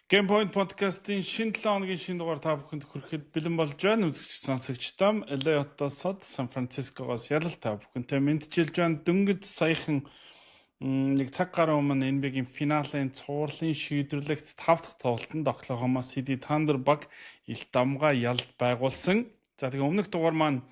Game Point podcast-ийн шинэ 7 хоногийн шинэ дугаар та бүхэнд хүрэхэд бэлэн болж байна. Үзэгч сонсогчдоо LA хотоос Сан Францискогоос ялал та бүхэнтэй мэндчилж байна. Дөнгөж саяхан нэг цаг гаруй өмнө NBA-гийн финалийн цувралын шийдвэрлэгт 5 дахь тоглолтод Oklahoma City Thunder баг илт дамгаа ялд байгуулсан. За, тэгээ өмнөх дугаар маань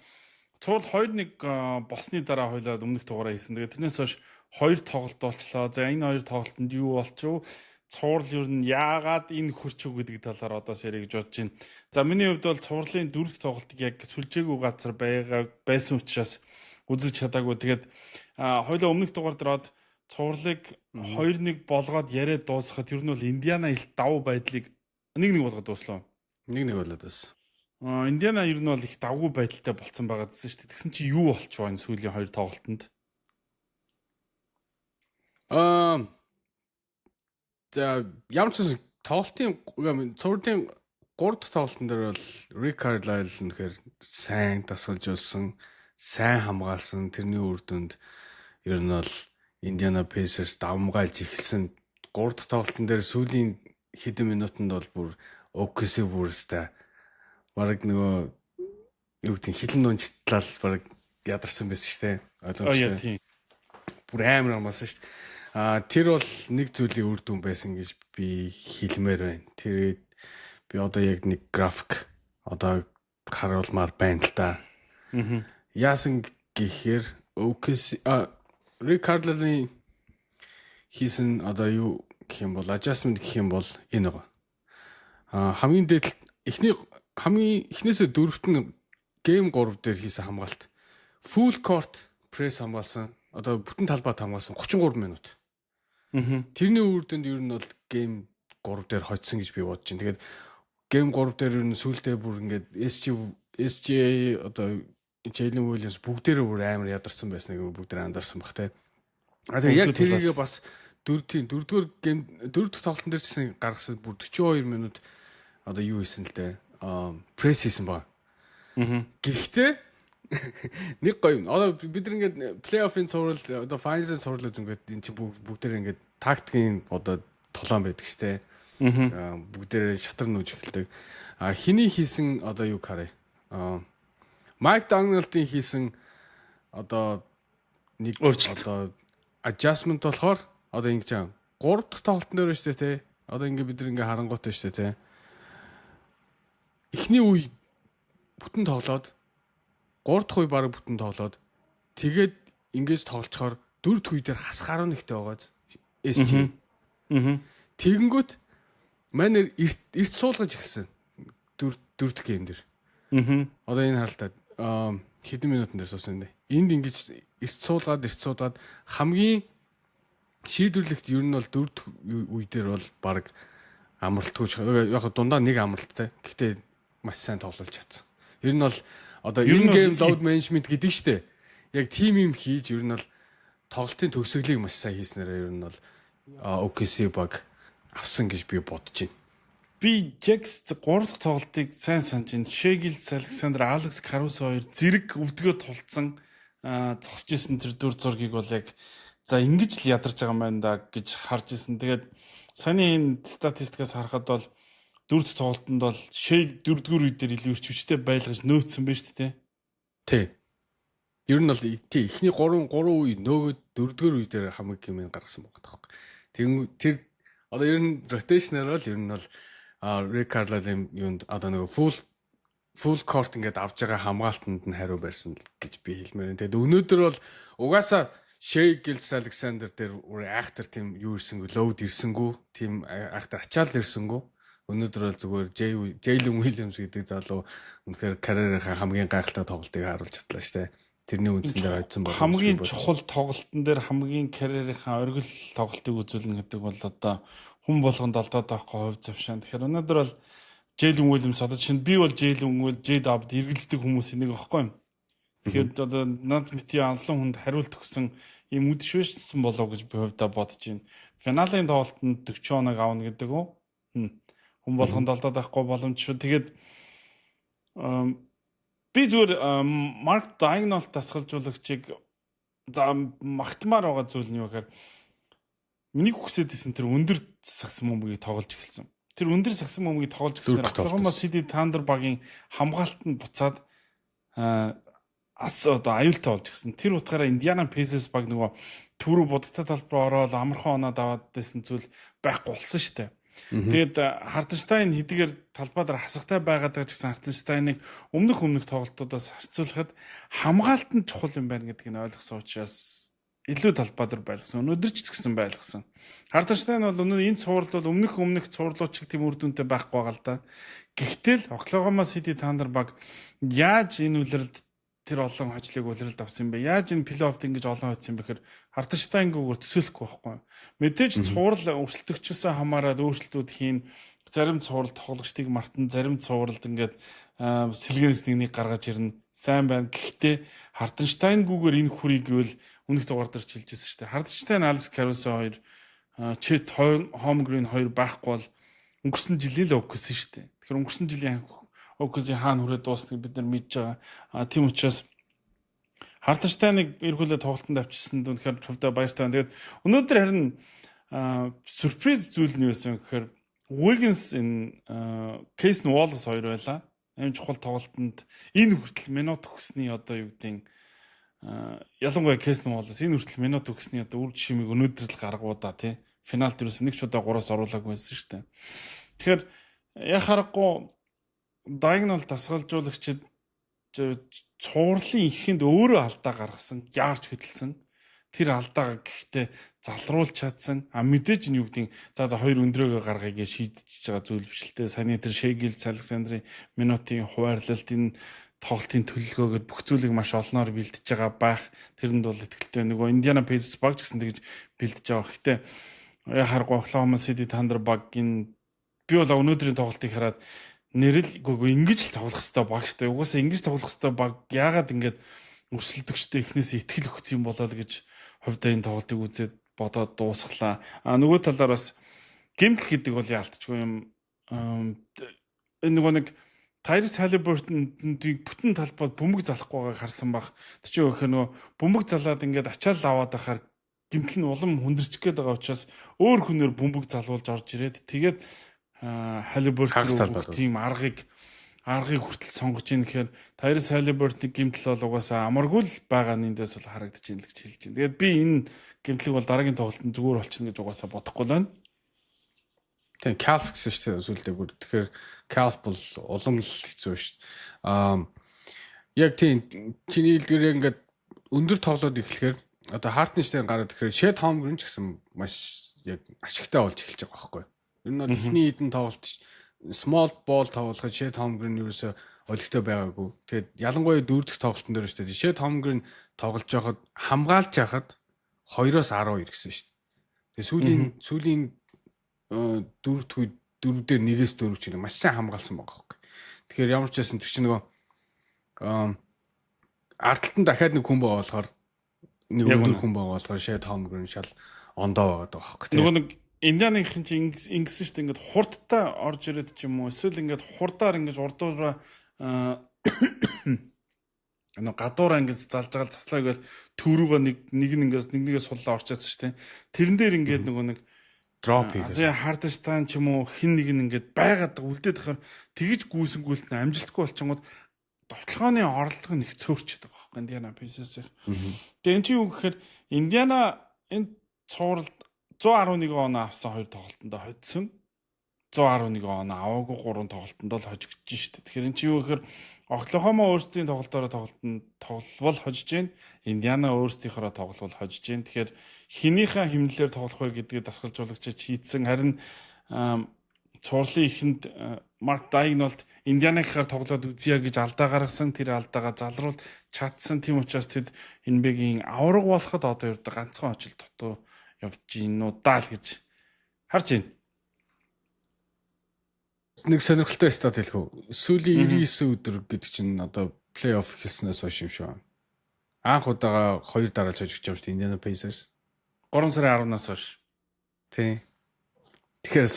цуврал 2-1 болсны дараа хоёлаад өмнөх дугаараа хийсэн. Тэгээ тэрнээс хойш хоёр тоглолт болчлоо. За, энэ хоёр тоглолтод юу болчих вэ? Цуврал ер нь яагаад энэ хөрч гэдэг талаар одоо ярих гэж бодож байна. За, миний хувьд бол цувралын дөрөв дэх тоглолтыг яг сүлжээгүй газар байгаа байсан учраас үзэж чадаагүй. Тэгээд хоёулаа өмнөх дугаар дээр цувралыг 2-1 болгоод яриад дуусгахад ер нь бол Индиана илт давуу байдлыг 1-1 болгоод дууслаа. 1-1 болоод бас. Индиана ер нь бол их давгүй байдалтай болцсон байгаа гэсэн шүү дээ. Тэгсэн чи юу болчих вэ энэ сүүлийн хоёр тоглолтод? За, ямар ч байсан тоглолтын цувралын 3 дахь тоглолтын дээр бол Rick Carlisle үнэхээр сайн дасгалжуулсан, сайн хамгаалсан. Тэрний үр дүнд ер нь бол Indiana Pacers давмгайлж эхэлсэн. 3 дахь тоглолтын дээр сүүлийн хэдэн минутанд бол бүр OKC бүр өстой бараг нөгөө юу гэдэг хилэн нунжтлал бараг ядарсан байсан шүү дээ. Ойлгомжтой. Бүр амар амаасан шүү дээ. А тэр бол нэг зүйлийн үр дүн байсан гэж би хэлмээр байна. Тэр би одоо яг нэг график одоо харуулмаар байна л да. Яасан гэхээр OKC Rick Carlisle-ийн хийсэн одоо юу гэх юм бол adjustment гэх юм бол энэ байгаа. Хамгийн дээд эхний хамгийн эхнээсээ дөрөвт нь game 3 дээр хийсэн хамгаалт. Full court press хамгаалсан. Одоо бүтэн талбайд хамгаалсан 33 минут. Тэрний үр дүнд ер нь бол game 3 дээр хоцсон гэж би бодож байна. Тэгээд game 3 дээр ер нь сүүлдээ бүр ингээд SGA, одоо Jalen Williams бүгдээрээ бүр амар ядарсан байсныг бүгдээрээ анзаарсан бах те. А тэгээ яг тэрийгээ бас дөрөвдийн дөрөвдүгээр game, дөрөв дэх тоглолтын дээр ч гэсэн гаргасан, бүр 42 минут одоо юу хийсэн л дээ. Press хийсэн ба. Гэхдээ нэг гоё юм. Одоо бид нар ингээд плей-оффын цуврал, одоо finals-ын цуврал үзэнгээд энэ чинь бүгдээр ингээд тактикийн одоо тулаан байдаг штэ. Бүгдээрээ шатар нүүж эхэлдэг. А хиний хийсэн одоо юу харъя. Майк Дагнолтын хийсэн одоо нэг одоо adjustment болохоор одоо ингэж аа 3 дахь тоглолтын дээр шүү дээ те. Одоо ингэ бид нар ингээ харангуйтай шүү дээ те. Эхний үе бүтэн тоглоод, 3 дахь үе баг бүтэн тоглоод, тэгээд ингэж тоглолцохоор дөрөв дэх үе дээр хасах 11-тэй байгааз SG. Тэгэнгүүт манер эрт суулгаж эхэлсэн. Дөрөв дэх game дээр. Одоо энэ харалтаа хэдэн минутан дээр суусан бэ? Энд ингэж эрт суулгаад хамгийн шийдвэрлэгт ер нь бол дөрөв дэх үе дээр бол баг амралтгүй, яг дундаа нэг амралттай. Гэхдээ маш сайн тоглуулж чадсан. Ер нь бол одоо энэ game load management гэдэг штэ. Яг тим юм хийж ер нь бол тоглолтын төгсгөлийг маш сайн хийснээрээ ер нь бол OKC баг авсан гэж би бодож байна. Би яг 3 дахь тоглолтыг сайн санаж байна. Шэй Гилжес Александр, Алекс Карусо хоёр зэрэг өвдгөө тулцсан зогсож исэн тэр дүр зургийг бол яг за, ингэж л ядарч байгаа юм байна да гэж харж исэн. Тэгээд саяны энэ статистикаас харахад бол дөрөв дэх тоглолтод бол Шэй дөрөвдүгээр үе дээр илүү эрч хүчтэй байлгаж нөөцсөн байна шүү дээ. Тий. Ер нь бол тий, эхний 3 3 үе нөөгөөд дөрөвдүгээр үе дээр хамаг юм гаргасан байгаа таахгүй. Тэгэн тэр одоо ер нь rotation-аар бол ер нь бол Rick Carlisle юунд одоо нөгөө full court ингээд авж байгаа хамгаалтанд нь хариу барьсан гэж би хэлмээр байна. Тэгээд өнөөдөр бол угаасаа Shai Gilgeous-Alexander дээр айхтар тийм юу ирсэнгүй, load ирсэнгүй, тийм айхтар ачаал ирсэнгүй. Өнөөдөр бол зүгээр Jalen Williams гэдэг залуу үнэхээр карьерийнхаа хамгийн гайхалтай тоглолтыг харуулж чадлаа штэ. Тэрний үндсэн дээр ойдсон бол хамгийн чухал тоглолтын дээр хамгийн карьерийнхаа оргил тоглолтыг үзүүлнэ гэдэг бол одоо хүн болгонд алдаад байхгүй хувь завшаан. Тэгэхээр өнөөдөр бол Jalen Williams, одоо чинь би бол Jalen Williams, J-Dub эргэлздэг хүмүүсийн нэг байхгүй юм. Тэгэхээр одоо над бити олон хүнд хариулт өгсөн ийм үдшвэшсэн болов гэж би хувьдаа бодож байна. Финалийн тоглолтод 40 оног авна гэдэг үү? Хүн болгонд алдаад байхгүй боломж шүү. Тэгээд би зүгээр Марк Дагнолт дасгалжуулагчийг за магтмаар байгаа зүйл нь юу гэхээр миний хүсэж исэн тэр өндөр сагсан бөмбөгийг тоглож эхэлсэн. Тэр өндөр сагсан бөмбөгийг тоглож гиснээр Oklahoma City Thunder багийн хамгаалтанд буцаад ас одоо аюултай болж гисэн. Тэр утгаараа Indiana Pacers баг нөгөө төв рүү будагтай талбар ороод амархан оноод аваад байсан зүйл байхгүй болсон шүү дээ. Тэгээд Хартенштайн хэдийгээр талбай дээр хасахтай байгаад байгаа ч гэсэн Хартенштайныг өмнөх тоглолтуудаас харьцуулахад хамгаалт нь чухал юм байна гэдгийг нь ойлгосон учраас илүү талбай дээр байлгасан. Өнөөдөр ч гэсэн байлгасан. Хартенштайн бол өнөө энэ цуврал бол өмнөх цувралууд чиг тийм үр дүнтэй байхгүй байгаа л да. Гэхдээ л Oklahoma City Thunder баг яаж энэ улиралд тэр олон хожлыг улиралд авсан юм бэ? Яаж энэ плей-оффт ингэж олон хоцсон юм бэ гэхээр Хартенштайнгүүгээр төсөөлөхгүй байхгүй. Мэдээж цуврал өрсөлдөгчөөсөө хамаарат өөрчлөлтүүд хийн, зарим цуврал тоглогчдыг мартан, зарим цувралд ингээд сэлгэнээс нэг гаргаж ирнэ. Сайн байна. Гэхдээ Хартенштайнгүүгээр энэ хүрийг гэвэл өмнөх дугаар дээр ч хэлжсэн шүү дээ. Хартенштайн, Алекс Карусо хоёр, Чет Холмгрен хоёр байхгүй бол өнгөрсөн жилийн л OKC шүү дээ. Тэгэхээр өнгөрсөн жилийн OKC хаана хүрээд дуусныг бид нар мэдж байгаа. Тийм учраас Хартенштайныг эргүүлээ тоглолтод авчирсанд үнэхээр хувьдаа баяртай байна. Тэгээд өнөөдөр харин сюрприз зүйл нь юу байсан гэхээр Wiggins энэ Cason Wallace хоёр байлаа. Энэ чухал тоглолтод энэ хүртэл минут өгсөний одоо юу гэдгийг ялангуяа Cason Wallace энэ хүртэл минут өгсөний одоо үр жишмийг өнөөдөр л гаргуу да тий. Финал дээрээс нэг ч удаа 3-аас оруулаагүй байсан шүү дээ. Тэгэхээр яг харахгүй Дагнол дасгалжуулагчид цувралын ихэнд өөрөө алдаа гаргасан, яарч хөдөлсөн. Тэр алдаагаа гэхдээ залруулж чадсан. А мэдээж нь юу гэдгийг за хоёр өндрөөгөө гаргая гэж шийдэж байгаа зүйл биш л дээ. Саяны тэр Шегил Александрын минутын хуваарлалт, энэ тоглолтын төлөвлөгөөгөөд бүх зүйлийг маш олноор бэлдэж байгаа байх. Тэрэнд бол итгэлтэй. Нөгөө Indiana Pacers баг ч гэсэн тэгж бэлдэж байгаа. Гэхдээ яг харахгүй Oklahoma City Thunder багийн би бол өнөөдрийн тоглолтыг хараад нэрэл үгүй ингэж л тоглох хэвээр баг штэ. Угаасаа ингэж тоглох хэвээр баг яагаад ингэж өрсөлдөгчтэй эхнээсээ итгэл өгсөн юм болоо л гэж хувьдаа энэ тоглолтыг үзээд бодоод дуусглаа. А нөгөө талаар бас гэмтэл гэдэг бол яалтчгүй юм. Энэ нөгөө нэг Tyrese Haliburton-ыг бүтэн талбайд бөмбөг залахгүй байгааг харсан баг. Тэр чинь өгөх нөгөө бөмбөг залаад ингээд ачаал аваад байхаар гэмтэл нь улам хүндэрчих гээд байгаа учраас өөр хүнээр бөмбөг залуулж орж ирээд тэгээд Haliburton руу тийм аргыг хүртэл сонгож ийн гэхээр Tyrese Haliburton-ы гэмтэл бол угаасаа амаргүй л байгаа нэндээс бол харагдаж ийн л гэж хэлж байна. Тэгээд би энэ гэмтлийг бол дараагийн тоглолтод зүгээр болчихно гэж угаасаа бодохгүй л байна. Тийм, Calf гэсэн шүү дээ сүлдээ бүр. Тэгэхээр Calf бол улам л хэцүү шүү дээ. Яг тийм чиний хэлдгээр ингээд өндөр тоглоод эхлэхээр одоо Hartenstein гараад ирэхээр Chet Holmgren ч гэсэн маш яг ашигтай болж эхэлж байгаа байхгүй юу? Ер нь бол эхний хэдэн тоглолт small ball тоглоход Chet Holmgren ерөөсөө олигтой байгаагүй. Тэгээд ялангуяа дөрөв дэх тоглолтын дээр шүү дээ. Chet Holmgren тоглож байхад хамгаалж яхад 2-оос 12 гэсэн шүү дээ. Тэгээд сүүлийн дөрөв дэх дөрөв дээр 1-ээс 4 ч маш сайн хамгаалсан байгаа байхгүй. Тэгэхээр ямар ч байсан тэр чинь нөгөө ард талд нь дахиад нэг хүн байгаа болохоор нэг өндөр хүн байгаа болохоор Chet Holmgren шал ондоо байгаа байхгүй. Нөгөө нэг Индианыхын чинь ингэсэн шүү дээ, ингээд хурдтай орж ирээд ч юм уу эсвэл ингээд хурдаар ингээд урдуура нөө гадуураа ингээд залж байгаа заслаа гээл төв рүүгээ нэг нэг нь ингээд нэг нэгээ суллаа орчаадсан шүү дээ. Тэрэн дээр ингээд нөгөө нэг drop хийгээ. Азия Харденштайн ч юм уу хин нэг нь ингээд байгаад үлдээд тахаар тэгж гүйсэн гүйлт нь амжилтгүй болчингууд довтлогооны орлого нь их цөөрчөд байгаа байхгүй Индиана Pacers-ийн. Тэгээ эн чинь юу гэхээр Индиана энэ цувралд 111 оноо авсан хоёр тоглолтонд хоцсон. 111 оноо аваагүй гурван тоглолтонд л хожигдож штэ. Тэгэхээр эн чинь юу гэхээр Оклахома өөрсдийн тоглолтоороо тоглолтод тогловол хожиж гин. Индиана өөрсдийнхөөрөө тогловол хожиж гин. Тэгэхээр хинийхээ хэмнэлээр тоглох вэ гэдгийг дасгалжуулагчид шийдсэн. Харин цувралын эхэнд Марк Дайгнолд Индианыхаар тоглоод үзье гэж алдаа гаргасан. Тэр алдаагаа залруулж чадсан. Тийм учраас тэд NBA-гийн аварга болоход одоо ердөө ганцхан очил дутуу явж гин үү даа л гэж харж байна. Нэг сонирхолтой stat хэлэх үү? Сүүлийн 99 өдөр гэдэг чинь одоо плей-офф эхэлснээс хойш юм шиг байна. Анх удаага хоёр дараалж хожигдож байгаа шүү дээ Indiana Pacers. 3 сарын 10-наас хойш. Тийм. Тэгэхээр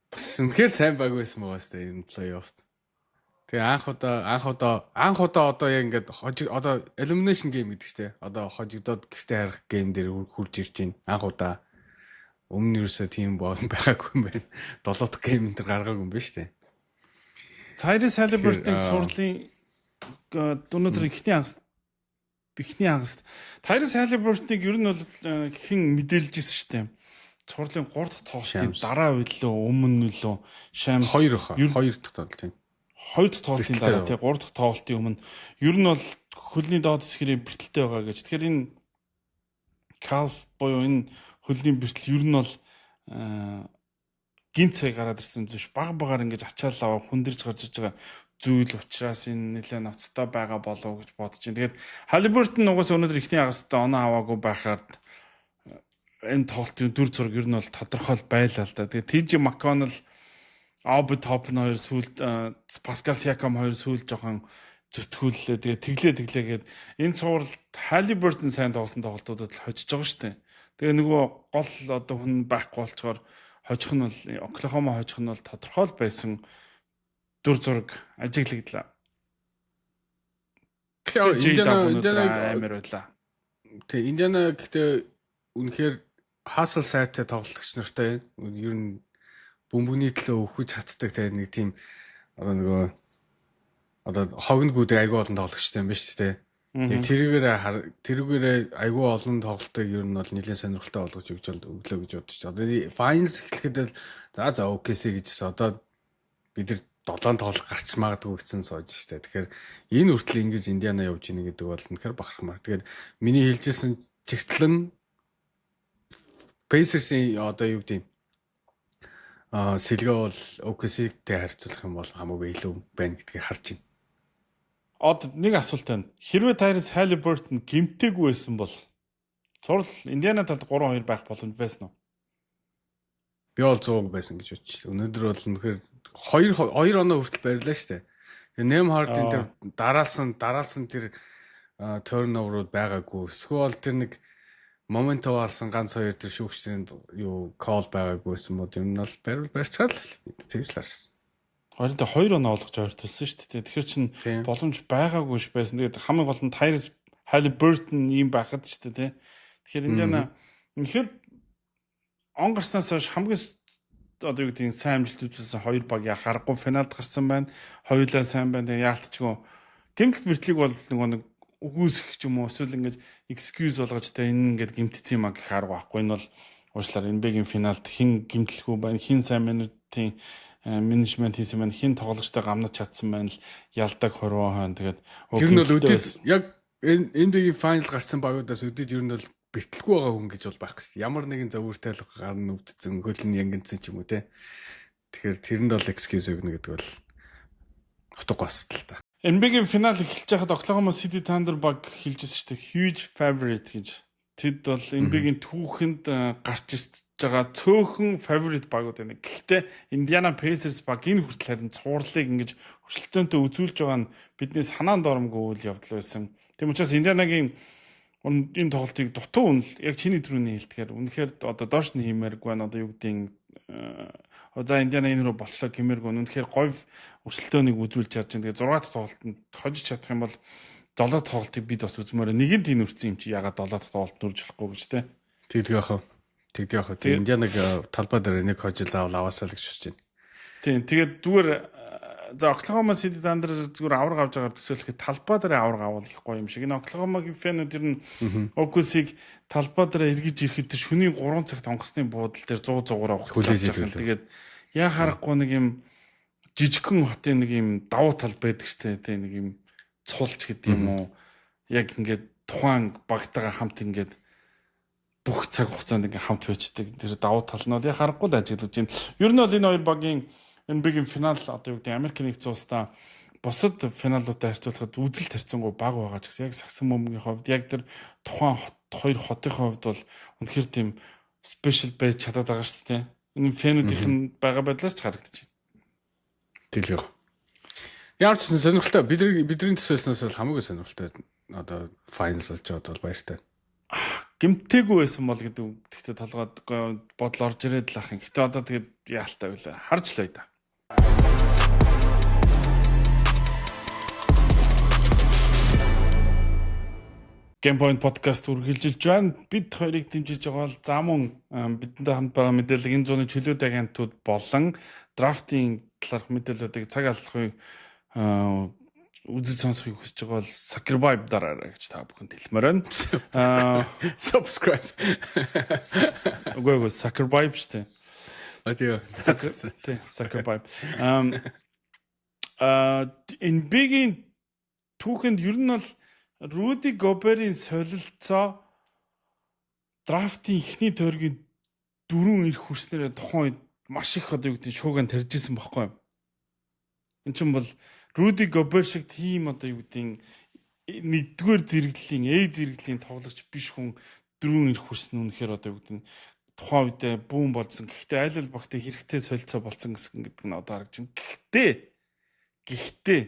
бас үнэхээр сайн баг байсан байгаа шүү дээ энэ плей-оффт. Тэгээ анх удаа одоо яг ингээд хожиг одоо elimination game гэдэг чинь одоо хожигдоод гэртээ харах game дээр хурж ирж байна. Анх удаа Өмнө нь ерөөсөө тийм байгаагүй юм байна. 7 дахь game энэ төр гаргаагүй юм байна шүү дээ. Tyrese Haliburton-ыг цувралын өнөөдөр эхний хагаст Tyrese Haliburton-ыг ер нь бол хэн мэдээлж ирсэн шүү дээ. Цувралын 3 дахь тоглолтын дараа үлээ, өмнө нөлөө Shams 2 2 дахь тоглолт, тийм. 2 дахь тоглолтын дараа, тийм, 3 дахь тоглолтын өмнө ер нь бол хөлний доод хэсгэрээ бэртэлтэй байгаа гэж. Тэгэхээр энэ calf буюу энэ хөлний бэртэл ер нь бол гинт цай гараад ирсэн зүйл, баг багаар ингэж ачаал аваа хүндэрж гарч иж байгаа зүйл учраас энэ нэлээд ноцтой байгаа болов уу гэж бодож байна. Тэгээд Haliburton угаасаа өнөөдөр эхний хагастай оноо аваагүй байхаар энэ тоглолтын дүр зураг ер нь бол тодорхой байлаа л да. Тэгээд TJ McConnell, Obi Toppin хоёр сүүлд, Pascal Siakam хоёр сүүлд жоохон зүтгүүллээ. Тэгээд тэглээ тэглээгээд энэ цуврал Haliburton сайн тоглосон тоглолтуудад л хожиж байгаа шүү дээ. Тэгээ нөгөө гол одоо хүн байхгүй болчоор хожих нь бол, Оклахома хожих нь бол тодорхой л байсан дүр зураг ажиглагдлаа. Индиана амар байлаа. Тэг, Индиана гэхдээ үнэхээр hustle сайтай тоглогч нартай, ер нь бөмбөгний төлөө өхөж чаддаг те, нэг тийм одоо нөгөө одоо хогно гүдэг айгүй олон тоглогчтой юм байна шүү дээ. Тэгээ тэрүүгээрээ айгүй олон тоглолтыг ер нь бол нэлээд сонирхолтой болгож өгч өглөө гэж бодож. Одоо finals эхлэхэд л за OKC гэжсэн. Одоо бид нар 7 тоглолт гарч магадгүй гэсэн сууж штэ. Тэгэхээр энэ хүртэл ингэж Индиана явж ийнэ гэдэг бол үнэхээр бахархмаар. Тэгээд миний хэлжсэн чигтлэн Pacers-ийн одоо юу гэдэг сэлгээ бол OKC-тэй харьцуулах юм бол хамаагүй илүү байна гэдгийг харж байна. Одоо нэг асуулт байна. Хэрвээ Tyrese Haliburton гэмтээгүй байсан бол цуврал Индиана талд 3-2 байх боломж байсан уу? Би бол 100 байсан гэж бодчихсон. Өнөөдөр бол үнэхээр 2 2 оноо хүртэл барилаа шүү дээ. Тэгээ Nembhard-ын тэр дараалсан тэр turnover-ууд байгаагүй. Эсвэл тэр нэг momentum алсан ганц хоёр тэр шүүгчдийн юу call байгаагүй байсан бод юм нь бол барил барьцгаал тэгж л харсан. Харин тэ 2 оноо олгож ойртолсон шүү дээ. Тэгэхээр чин боломж байгаагүй ш байсан. Тэгээд хамгийн гол нь Tyrese Haliburton ийм байхад шүү дээ, тий. Тэгэхээр Индиана үнэхээр он гарснаас хойш хамгийн одоо юу гэдгийг сайн амжилт үзүүлсэн хоёр баг яа харахгүй финалд гарсан байна. Хоёулаа сайн байна. Тэгээ яалтчгүй гэмтэл бэртлийг бол нөгөө нэг үгүйсэх ч юм уу, эсвэл ингэж excuse болгож те, энэ ингээд гэмтсэн юм а гэх арга байхгүй. Энэ бол уучлаарай, NBA-гийн финалд хэн гэмтэлгүй байна, хэн сайн минутын менежмент хийсэн байна, хэн тоглогчтой гамнаж чадсан байна л ялдаг хорвоо хойно. Тэгээд Тэр нь бол өдөд яг NBA-гийн final гарсан багуудаас өдөд ер нь бол бэртэлгүй байгаа хүн гэж бол байхгүй шүү дээ. Ямар нэгэн зөвөртэй л гар нь өвдсөн, хөл нь янгинцэн ч юм уу те. Тэгэхээр тэрэнд бол excuse өгнө гэдэг бол утгагүй асуудал та. NBA-гийн финал эхэлж байхад Oklahoma City Thunder баг хэлжсэн шүү дээ. Huge favorite гэж. Тэд бол NBA-гийн түүхэнд гарч ирж байгаа цөөхөн favorite багууд байна. Гэхдээ Indiana Pacers баг энэ хүртэл харин цувралыг ингэж өрсөлдөөнтэй үзүүлж байгаа нь бидний санаанд оромгүй үйл явдал байсан. Тийм учраас Индианагийн энэ тоглолтыг дутуу үнэл, яг чиний түрүүний хэлдгээр, үнэхээр одоо доош нь хиймээргүй байна. Одоо юу гэдгийг за Индиана энэ рүү болчлоо гэмээргүй. Үнэхээр гоё өрсөлдөөнийг үзүүлж чадж байна. Тэгээ 6 дахь тоглолтод хожиж чадах юм бол 7 дахь тоглолтыг бид бас үзмээр, нэгэн тийм үрцэн юм чи ягаад 7 дахь тоглолт нүрж болохгүй гэж те. Тэгдэг яах вэ? Тэгдэг яах вэ? Тэгээ Индианаг талбай дээр нэг хожил заавал аваасаа л гэж бодож байна. Тийм. Тэгээд зүгээр за Oklahoma City Thunder зүгээр авраг авч байгаагаар төсөөлөхөд талбай дээр авраг авал их гоё юм шиг. Энэ Oklahoma-гийн фэнүүд ер нь OKC-г талбай дээр эргэж ирэхэд тэр шөнийн 3 цагт онгоцны буудал дээр 100 100-аар авах хүлээж идэг. Тэгээд яа харахгүй нэг юм жижигхэн хотын нэг юм давуу тал байдаг штэ, тий, нэг юм цулч гэдэг юм уу. Яг ингээд тухайн багтайгаа хамт ингээд бүх цаг хугацаанд ингээд хамт байждаг. Тэр давуу тал нь бол яа харахгүй л ажиглаж байна. Ер нь бол энэ хоёр багийн NBA-гийн финал одоо юу гэдэг Америк нэгдсэн улстай бусад финалуудтай харьцуулахад үзэлт харьцангуй бага байгаа ч гэсэн яг сагсан бөмбөгийн хувьд, яг тэр тухайн хот, хоёр хотын хувьд бол үнэхээр тийм special байж чадаад байгаа шүү дээ. Энэ фэнүүдийнх нь байгаа байдлаас ч харагдаж байна. Тэглэх. Ямар ч гэсэн сонирхолтой, бидний төсөөлснөөс бол хамаагүй сонирхолтой одоо finals болж байгаад бол баяртай. Гэмтээгүй байсан бол гэдэг гэхдээ толгойд бодол орж ирээд л ах юм. Гэтэ одоо тэгээд яалтай байлаа. Харж л бай да. Game Point podcast үргэлжилж байна. Бид хоёрыг дэмжиж байгаа бол за мөн бидэнтэй хамт байгаа мэдээлэл, энэ зууны чөлөөт агентууд болон драфтын талаарх мэдээллүүдийг цаг алхахыг үзэж сонсохыг хүсэж байгаа бол subscribe дараарай гэж та бүхэнд хэлмээр байна. Subscribe. Үгүй, subscribe шүү дээ. А, тийм. Subscribe. NBA-гийн түүхэнд ер нь бол Руди Гоберийн солилцоо драфтын эхний тойргийн дөрвөн эрх хүрснээрээ тухайн үед маш их, одоо юу гэдэг, шууган тарьж исэн баггүй юу? Энд чинь бол Руди Гобер шиг тийм, одоо юу гэдэг, нэгдүгээр зэрэглэлийн A зэрэглэлийн тоглогч биш хүн дөрвөн эрх хүрсэн нь үнэхээр, одоо юу гэдэг, тухайн үедээ boom болсон. Гэхдээ аль аль багтыг хэрэгтэй солилцоо болсон гэсэн гэдэг нь одоо харагдаж байна. Гэхдээ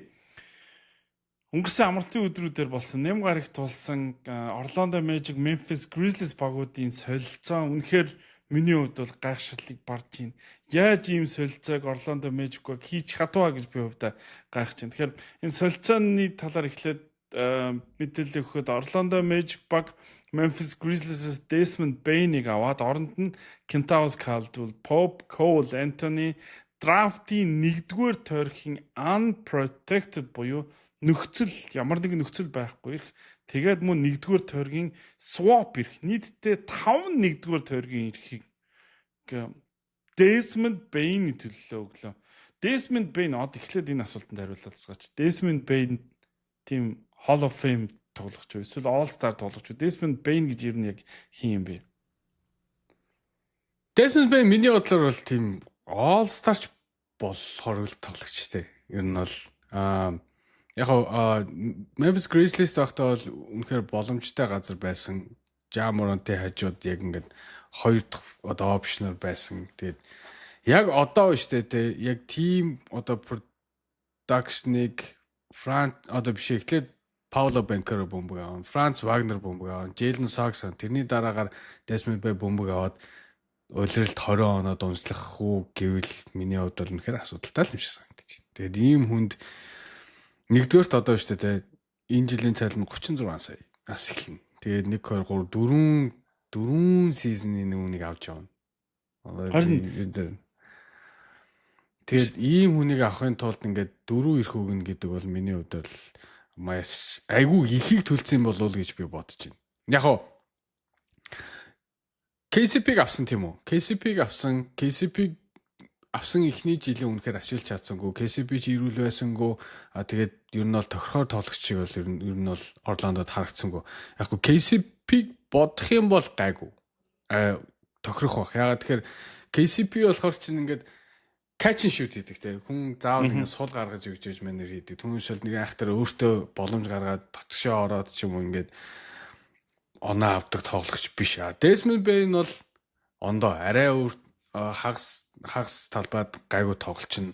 өнгөрсөн амралтын өдрүүдээр болсон нэм гарагт болсон Orlando Magic, Memphis Grizzlies багуудын солилцоо үнэхээр миний хувьд бол гайхширлыг барж байна. Яаж ийм солилцоог Orlando Magic баг хийж чадваа гэж би хувьдаа гайхаж байна. Тэгэхээр энэ солилцооны талаар эхлээд мэдээлэл өгөхөд Orlando Magic баг Memphis Grizzlies-с Desmond Bane-ыг аваад оронд нь Kentavious Caldwell, Pope, Cole Anthony, драфтын нэгдүгээр тойргийн unprotected буюу нөхцөл, ямар нэгэн нөхцөл байхгүй эрх, тэгээд мөн нэгдүгээр тойргийн swap эрх, нийтдээ 5 нэгдүгээр тойргийн эрхийг Desmond Bane төлөлөө өглөө. Desmond Bane, од эхлээд энэ асуултанд хариулцгаач. Desmond Bane тийм Hall of Fame тоглогч уу, эсвэл All Star тоглогч уу? Desmond Bane гэж ер нь яг хэн юм бэ? Desmond Bane миний бодлоор бол тийм All Star ч болохоор л тоглогч те. Ер нь бол яг Memphis Grizzlies байхдаа бол үнэхээр боломжтой газар байсан. Ja Morant-ийн хажууд яг ингээд хоёр дахь одоо option оор байсан. Тэгээд яг одоо шүү дээ те, яг team одоо production-ыг Франц одоо биш, эхлээд Пауло Банкеро бөмбөг аваад, Франц Вагнер бөмбөг аваад, Джейлен Сакс, тэрний дараагаар Desmond Bane бөмбөг аваад улиралд 20 оноо дунжлах уу гэвэл миний хувьд бол үнэхээр асуудалтай л юм шиг санагдаж байна. Тэгээд ийм хүнд нэгдүгээрт одоо шүү дээ те, энэ жилийн цалин 36 сая ас эхэлнэ. Тэгээд 1 2 3 4 4 season ы нүунийг авч явна. Харин Тэгээд ийм хүнийг авахын тулд ингээд дөрөв эрх өгнө гэдэг бол миний хувьд бол маш айгүй ихийг төлсөн болов уу гэж би бодож байна. Яг хоо KCP-г авсан, тийм үү? KCP-г авсан, KCP авсан эхний жилийн үнэхээр ашиглаж чадсангүй. KCP ч ирүүл байсангүй. А тэгээд ер нь бол тохирохоор тоглогч шиг бол ер нь бол Орландод харагдсангүй. Яг гоо KCP-г бодох юм бол гайгүй. А тохирох бах. Ягаад тэгэхээр KCP болохоор чинь ингээд catch and shoot хийдэг те. Хүн заавал ингээд сул гаргаж өгч ээж манер хийдэг. Түүнээс бол нэг айхтар өөртөө боломж гаргаад дотгошоо ороод ч юм уу ингээд оноо авдаг тоглогч биш. А Desmond Bane бол ондоо арай өөр, хагас хагас талбайд гайгүй тоглолч нь,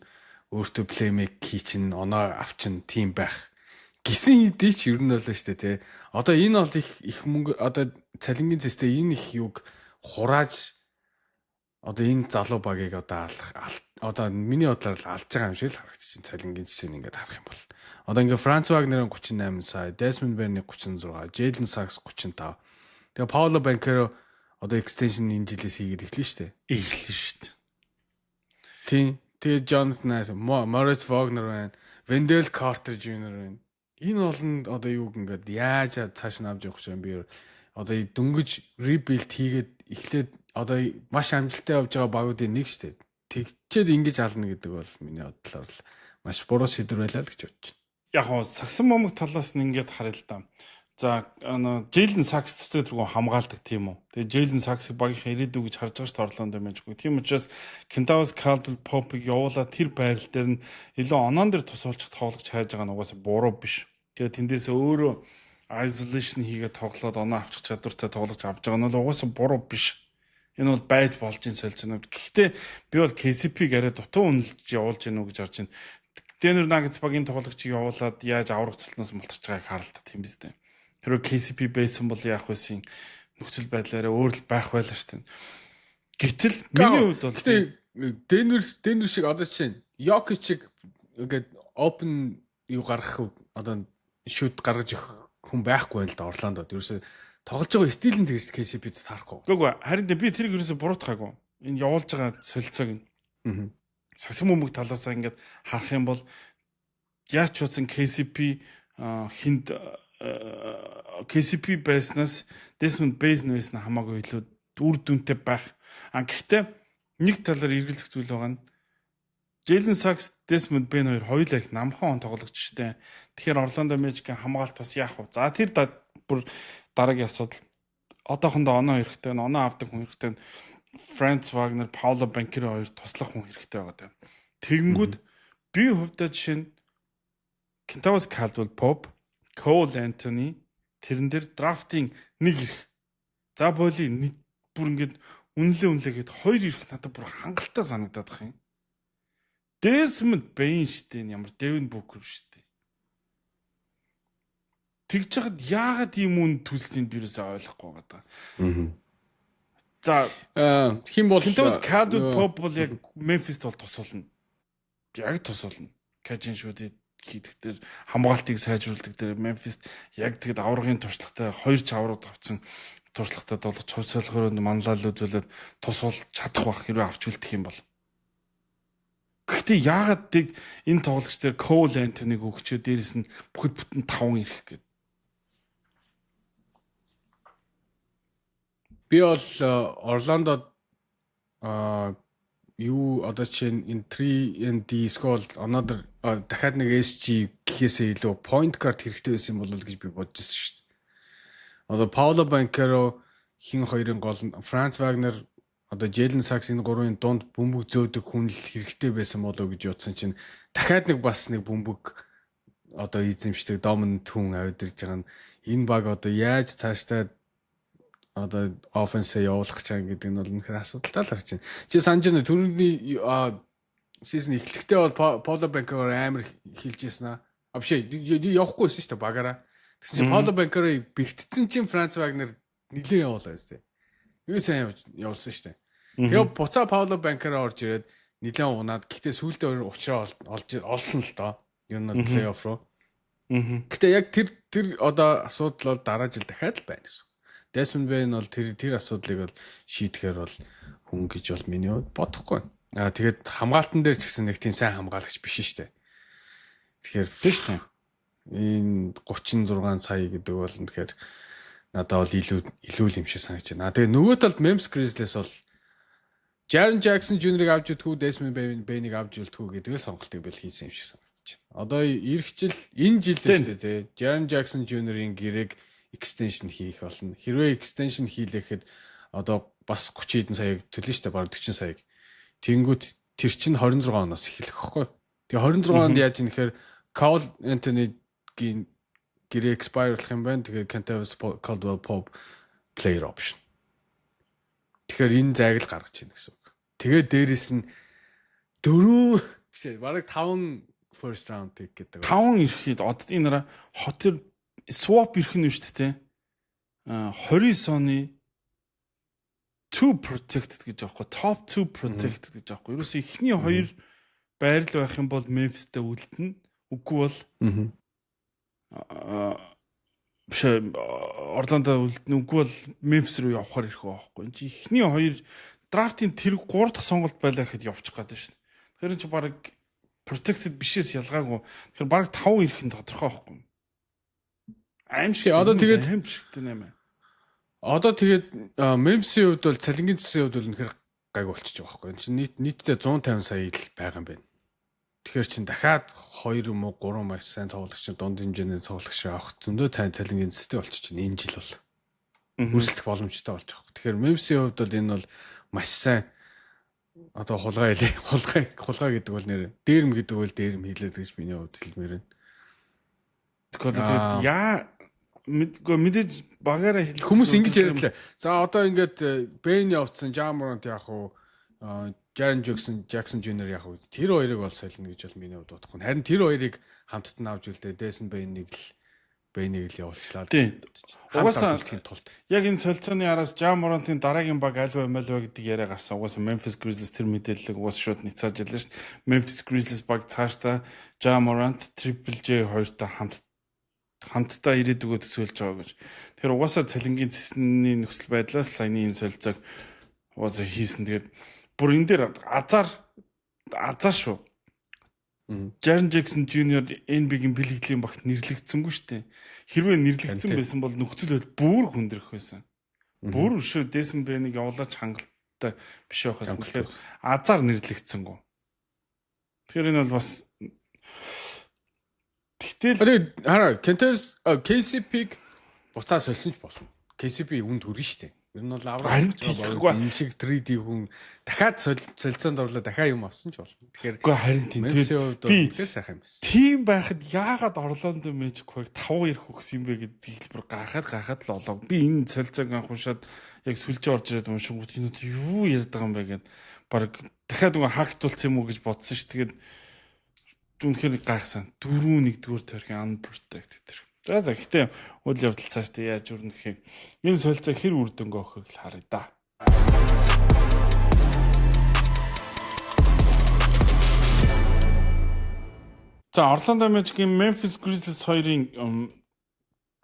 өөртөө playmaker хийчин, оноо авчин тийм байх гисэн хэдий ч ер нь бол шүү дээ тий. Одоо энэ бол их их мөнгө, одоо цалингийн зэстэй энэ их юг хурааж одоо энэ залуу багийг одоо алах, одоо миний бодлоор л алж байгаа юм шиг л харагдчих цалингийн зэсийг ингээд харах юм бол. Одоо ингээд Франц Вагнерын 38 сая, Desmond Bane 36, Jalen Suggs 35. Тэгээ Paolo Banchero одоо extension энэ жилээс хийгээд эхлэн шүү дээ. Эхлэн шүү дээ. Тийм. Тэгээ Jonathan Isaac, Moritz Wagner байна, Wendell Carter Jr. байна. Энэ олон одоо юуг ингээд яаж цааш нь авч явах юм би, одоо дөнгөж rebuild хийгээд эхлээд одоо маш амжилттай явж байгаа багуудын нэг шүү дээ. Тэгчээд ингэж ална гэдэг бол миний бодлоор л маш буруу шийдвэр байлаа л гэж бодож байна. Яг гоо сагсан бөмбөг талаас нь ингээд харъя л да. За, Джейлен Сакс тэргүүн хамгаалдаг, тийм үү. Тэгээ Джейлен Саксыг багийнхаа ирээдүй гэж харж байгаа шүү дээ Орландо Мэжгүй. Тийм учраас Кентавиус Калдвелл Попыг явуулаад тэр байрал дээр нь илүү оноон дээр тусуулчих тоглогч хайж байгаа нь угаасаа буруу биш. Тэгээ тэндээсээ өөрөө isolation хийгээд тоглоод оноо авчих чадвартай тоглогч авч байгаа нь бол угаасаа буруу биш. Энэ бол байж болж ин солилцоонууд. Гэхдээ би бол KCP-г арай дутуу үнэлж явуулж гинүү гэж харж байна. Denver Nuggets багийн тоглогчийг явуулаад яаж аврах цолноос мултарч байгааг харалта, тийм биз дээ. Хэрвээ KCP байсан бол яах вэ? Нөхцөл байдлаараа өөр л байх байлаа шүү дээ. Гэтэл миний хувьд бол Гэтэ Denver шиг одоо чинь Jokic шиг ингээд open юу гаргах, одоо shoot гаргаж өгөх хүн байхгүй байл да Орландод. Ерөөсөө тоглож байгаа стил нь тэгж KCP-д таарахгүй. Үгүй, харин би тэрийг ерөөсөө буруутгаагүй. Энэ явуулж байгаа солилцоог нь. Сагсан бөмбөг талаасаа ингээд харах юм бол яаж ч утсан KCP хинд KCP байснаас Desmond Bane байсан хамаагүй илүү үр дүнтэй байх. А гэхдээ нэг талаар эргэлзэх зүйл байгаа нь Jalen Suggs, Desmond Bane хоёр хоёулаа их намхан он тоглогч штэ. Тэгэхээр Orlando Magic-ийн хамгаалт бас яах вэ? За, тэр бүр дараагийн асуудал. Одоохондоо оноо хэрэгтэй, оноо авдаг хүн хэрэгтэй. Franz Wagner, Paolo Banchero хоёр туслах хүн хэрэгтэй байгаа даа. Тэгэнгүүт би хувьдаа жишээ нь Kentavious Caldwell Pope, Cole Anthony, тэрэн дээр драфтын нэг эрх. За боли нэг бүр ингээд үнэлээ үнэлээ гэхэд хоёр эрх надад бүр хангалттай санагдаад байх юм. Desmond Bane штэ, ямар Devin Booker штэ. Тэгж жахад яагаад ийм үн төлснийг би юусаа ойлгохгүй байгаа даа. За, хин бол Kentavious Caldwell Pope бол яг Memphis-т бол тусуулна. Яг тусуулна. Catch and shoot хийдэг дээр, хамгаалтыг сайжруулдаг дээр Memphis яг тэгэд аваргын туршлагатай, хоёр ч аварга тавцсан туршлагатай тоглож, хувь солихоор манлайл үзүүлээд тусуул чадах бах, хэрвээ авч үлдэх юм бол. Гэхдээ яагаад тэг энэ тоглогч дээр Cole Anthony-г өгчөө, дээрэс нь бүхэд бүтэн 5 ирэх гээд. Би бол Орландод юу одоо чинь энэ 3 and D school another дахиад нэг SG гэхээсээ илүү point guard хэрэгтэй байсан юм болов уу гэж би бодож ирсэн шүү дээ. Одоо Paolo Banchero хин хоёрын гол нь Franz Wagner, одоо Jalen Suggs, энэ гурвын дунд бөмбөг зөөдөг хүн л хэрэгтэй байсан болов уу гэж бодсон чинь дахиад нэг бас нэг бөмбөг одоо эзэмшдэг dominant хүн авирж байгаа нь энэ баг одоо яаж цаашдаа одоо offense явуулах гэж байгаа гэдэг нь бол үнэхээр асуудалтай л гарч байна. Чи санаж байна, түрүүний season эхлэхдээ бол Paolo Banchero амар хилж ирсэн аа. А биш ээ, явахгүй байсан шүү дээ багаараа. Тэгсэн чинь Paolo Banchero бэртцэн чинь Franz Wagner нилээн явуулаа шүү дээ. Юу сайн явуулсан шүү дээ. Тэгээ буцаа Paolo Banchero орж ирээд нилээн унаад, гэхдээ сүүлдээ уучраа олж олсон л доо. Ер нь плей-офф руу. Гэтэ яг тэр одоо асуудал бол дараа жил дахиад л байна гэсэн. Desmond Bane бол тэр асуудлыг бол шийдэхээр бол хүн гэж бол миний хувьд бодохгүй. Аа, тэгээд хамгаалтан дээр ч гэсэн нэг тийм сайн хамгаалагч биш шүү дээ. Тэгэхээр тийм шүү дээ. Энэ 36 сая гэдэг бол үнэхээр надад бол илүү юм шиг санагдаж байна. Тэгээ нөгөө талд Memphis Grizzlies бол Jaren Jackson Jr-ыг авч үлдэх үү, Desmond Bane-ыг авч үлдэх үү гэдэг л сонголтыг бэл хийсэн юм шиг санагдаж байна. Одоо эх жил, энэ жил шүү дээ, тий. Jaren Jackson Jr-ийн гэрээг extension хийх болно. Хэрвээ extension хийлэхэд одоо бас 30 хэдэн саяг төлнө шүү дээ, бараг 40 саяг. Тэнгүүт тэр чинь 26 оноос эхлэх байхгүй. Тэгээ 26 онд яаж юм гэхээр Cole Anthony-гийн гэрээ expire болох юм байна. Тэгэхээр Kentavious Caldwell Pope player option. Тэгэхээр энэ зайг л гаргаж ийн гэсэн үг. Тэгээ дээрэс нь дөрөв биш ээ, бараг 5 first round pick гэдэг. 5 ирэхэд одоо энэ нара хотер swap ирэх нь шүү дээ. А 29 оны two protected гэж аахгүй, top two protected гэж аахгүй. Ерөөсөө эхний хоёр байрал байх юм бол Memphis-тэй үлдэнэ. Үгүй бол биш, Орландо үлдэнэ. Үгүй бол Memphis руу явахаар ирэх байхгүй. Энд чи эхний хоёр драфтын тэр 3 дахь сонголт байлаа гэхэд явчих гээд байна шүү дээ. Тэгэхээр чи баг protected бишээс ялгаагүй. Тэгэхээр баг 5 ирэх нь тодорхой байхгүй. Аимшиг. Одоо тэгээд аимшигтэй нэмэ. Одоо тэгээд Memphis-ийн хувьд бол, цалингийн засгийн хувьд бол үнэхээр гайг болчихж байгаа байхгүй. Энд чинь нийтдээ 150 сая л байгаа юм байна. Тэгэхээр чин дахиад 2 юм уу 3 маш сайн тоглогч, дунд хэмжээний тоглогч авах зөндөө сайн цалингийн застай болчих чинь энэ жил бол өрсөлдөх боломжтой болж байгаа. Тэгэхээр Memphis-ийн хувьд бол энэ бол маш сайн одоо хулгай хэлээ. Хулгай гэдэг бол нэр дээрэм гэдэг бол дээрэм хийлээд гэж миний хувьд хэлмээр байна. Тэгэхээр тэгээд яа мэдгүй, мэдээж багаараа хэлсэн. Хүмүүс ингэж яриад лээ. За, одоо ингээд Бэйн явцсан, Ja Morant яах вэ? Jaren Jackson Jr яах вэ? Тэр хоёрыг бол солино гэж бол миний хувьд бодохгүй. Харин тэр хоёрыг хамтд нь авч үлдээ. Desmond Bane-ийг л явуулчлаа. Тийм. Угаасаа тулд яг энэ солилцооны араас Ja Morant-ын дараагийн баг аль вэ, аль вэ гэдэг яриа гарсан. Угаасаа Memphis Grizzlies, тэр мэдээллийг угаасаа шууд няцааж ялаа шүү дээ. Memphis Grizzlies баг цаашдаа Ja Morant, Triple J хоёртой хамт Хамтдаа ирээдүгөө төсөөлж байгаа гэж. Тэгэхээр угаасаа цалингийн цэсний нөхцөл байдлаас саяны энэ солилцоог угаасаа хийсэн. Тэгээд бүр энэ дээр азар азар шүү. Jaren Jackson Jr. NBA-гийн бэлгэдлийн багт нэрлэгдсэнгүй шүү дээ. Хэрвээ нэрлэгдсэн байсан бол нөхцөл байдал бүр хүндрэх байсан. Бүр өшөө Desmond Bane-ыг явуулаач хангалттай биш байх байсан. Тэгэхээр азар нэрлэгдсэнгүй. Тэгэхээр энэ бол бас тэгтэл хараа, Kentavious KCP-г буцаа сольсон ч болно. KCP үн төрнө шүү дээ. Ер нь бол аврах энэ шиг 3D хүн дахиад солилцоонд орлоо, дахиад юм авсан ч болно. Тэгэхээр үгүй, харин тийм. Тэгээд би үнэхээр сайхан юм байна. Тийм байхад яагаад Орландо Magic 2 5 ирэх өгсөн юм бэ гэдгийг бүр гайхаад гайхаад л олоо. Би энэ солилцоог анх уншаад, яг сүлжээ орж ирээд уншингууд энэ юу ярьд байгаа юм бэ гэд баг дахиад нөгөө hack тулсан юм уу гэж бодсон ш. Тэгээд үнэхээр гайхсан. 4 нэгдүгээр тойргийн unprotected тэр. За, гэхдээ үйл явдал цаашдаа яаж өрнөхийг, энэ солилцоо хэр үр дүнгээ өгөхийг л харъя да. За, Орландо Magic-ийн Memphis Grizzlies хоёрын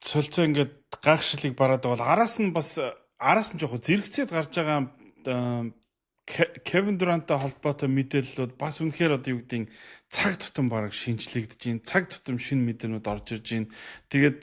солилцоо ингээд гайхшилыг бараад байгаа бол араас нь бас араас нь жоохон зэрэгцээд гарч байгаа Кевин Дурантай холбоотой мэдээллүүд бас үнэхээр одоо юу гэдгийг цаг тутам бараг шинжлэгдэж байна. Цаг тутам шинэ мэдээнүүд орж ирж байна. Тэгээд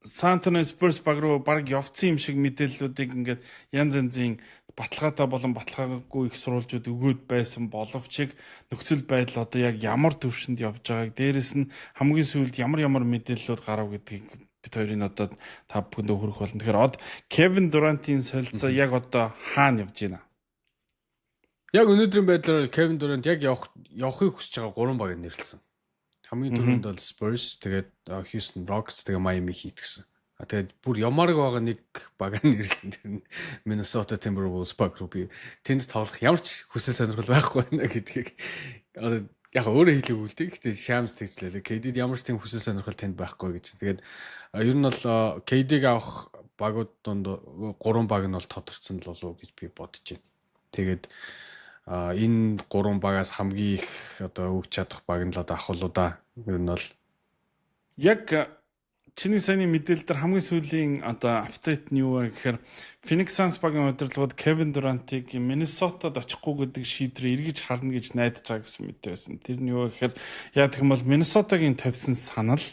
San Antonio Spurs баг руу бараг явцсан юм шиг мэдээллүүдийг ингээд янз янзын баталгаатай болон баталгаагүй их сурвалжууд өгөөд байсан боловч нөхцөл байдал одоо яг ямар түвшинд явж байгааг, дээрэс нь хамгийн сүүлд ямар ямар мэдээллүүд гарав гэдгийг бид хоёрын одоо та бүхэндээ хүргэх болно. Тэгэхээр од Кевин Дурантын солилцоо яг одоо хаана явж байна? Яг өнөөдрийн байдлаар Кевин Дурант яг явахыг хүсэж байгаа гурван баг нэрлсэн. Хамгийн түрүүнд бол Spurs, тэгээд Houston Rockets, тэгээд Miami Heat гэсэн. А тэгээд бүр ямарг байгаа нэг баг нэрлсэн. Тэр нь Minnesota Timberwolves баг руу. Би тэнд тоглох ямар ч хүсэл сонирхол байхгүй байна гэдгийг одоо яг өөрөө хэлээгүй л дээ. Гэхдээ Shams тэгжлээ. KD-д ямар ч тийм хүсэл сонирхол тэнд байхгүй гэж. Тэгээд ер нь бол KD-г авах багууд донд гурван баг нь бол тодорцсон л болов уу гэж би бодож байна. Тэгээд энэ гурван багаас хамгийн их одоо өгч чадах баг нь л одоо авах уу да. Ер нь бол яг чиний саяны мэдээлэл дээр хамгийн сүүлийн одоо update нь юу вэ гэхээр Phoenix Suns багийн удирдлагууд Kevin Durant-ыг Minnesota-д очихгүй гэдэг шийдвэрээ эргэж харна гэж найдаж байгаа гэсэн мэдээ байсан. Тэр нь юу вэ гэхээр яг гэх юм бол Minnesota-гийн тавьсан санал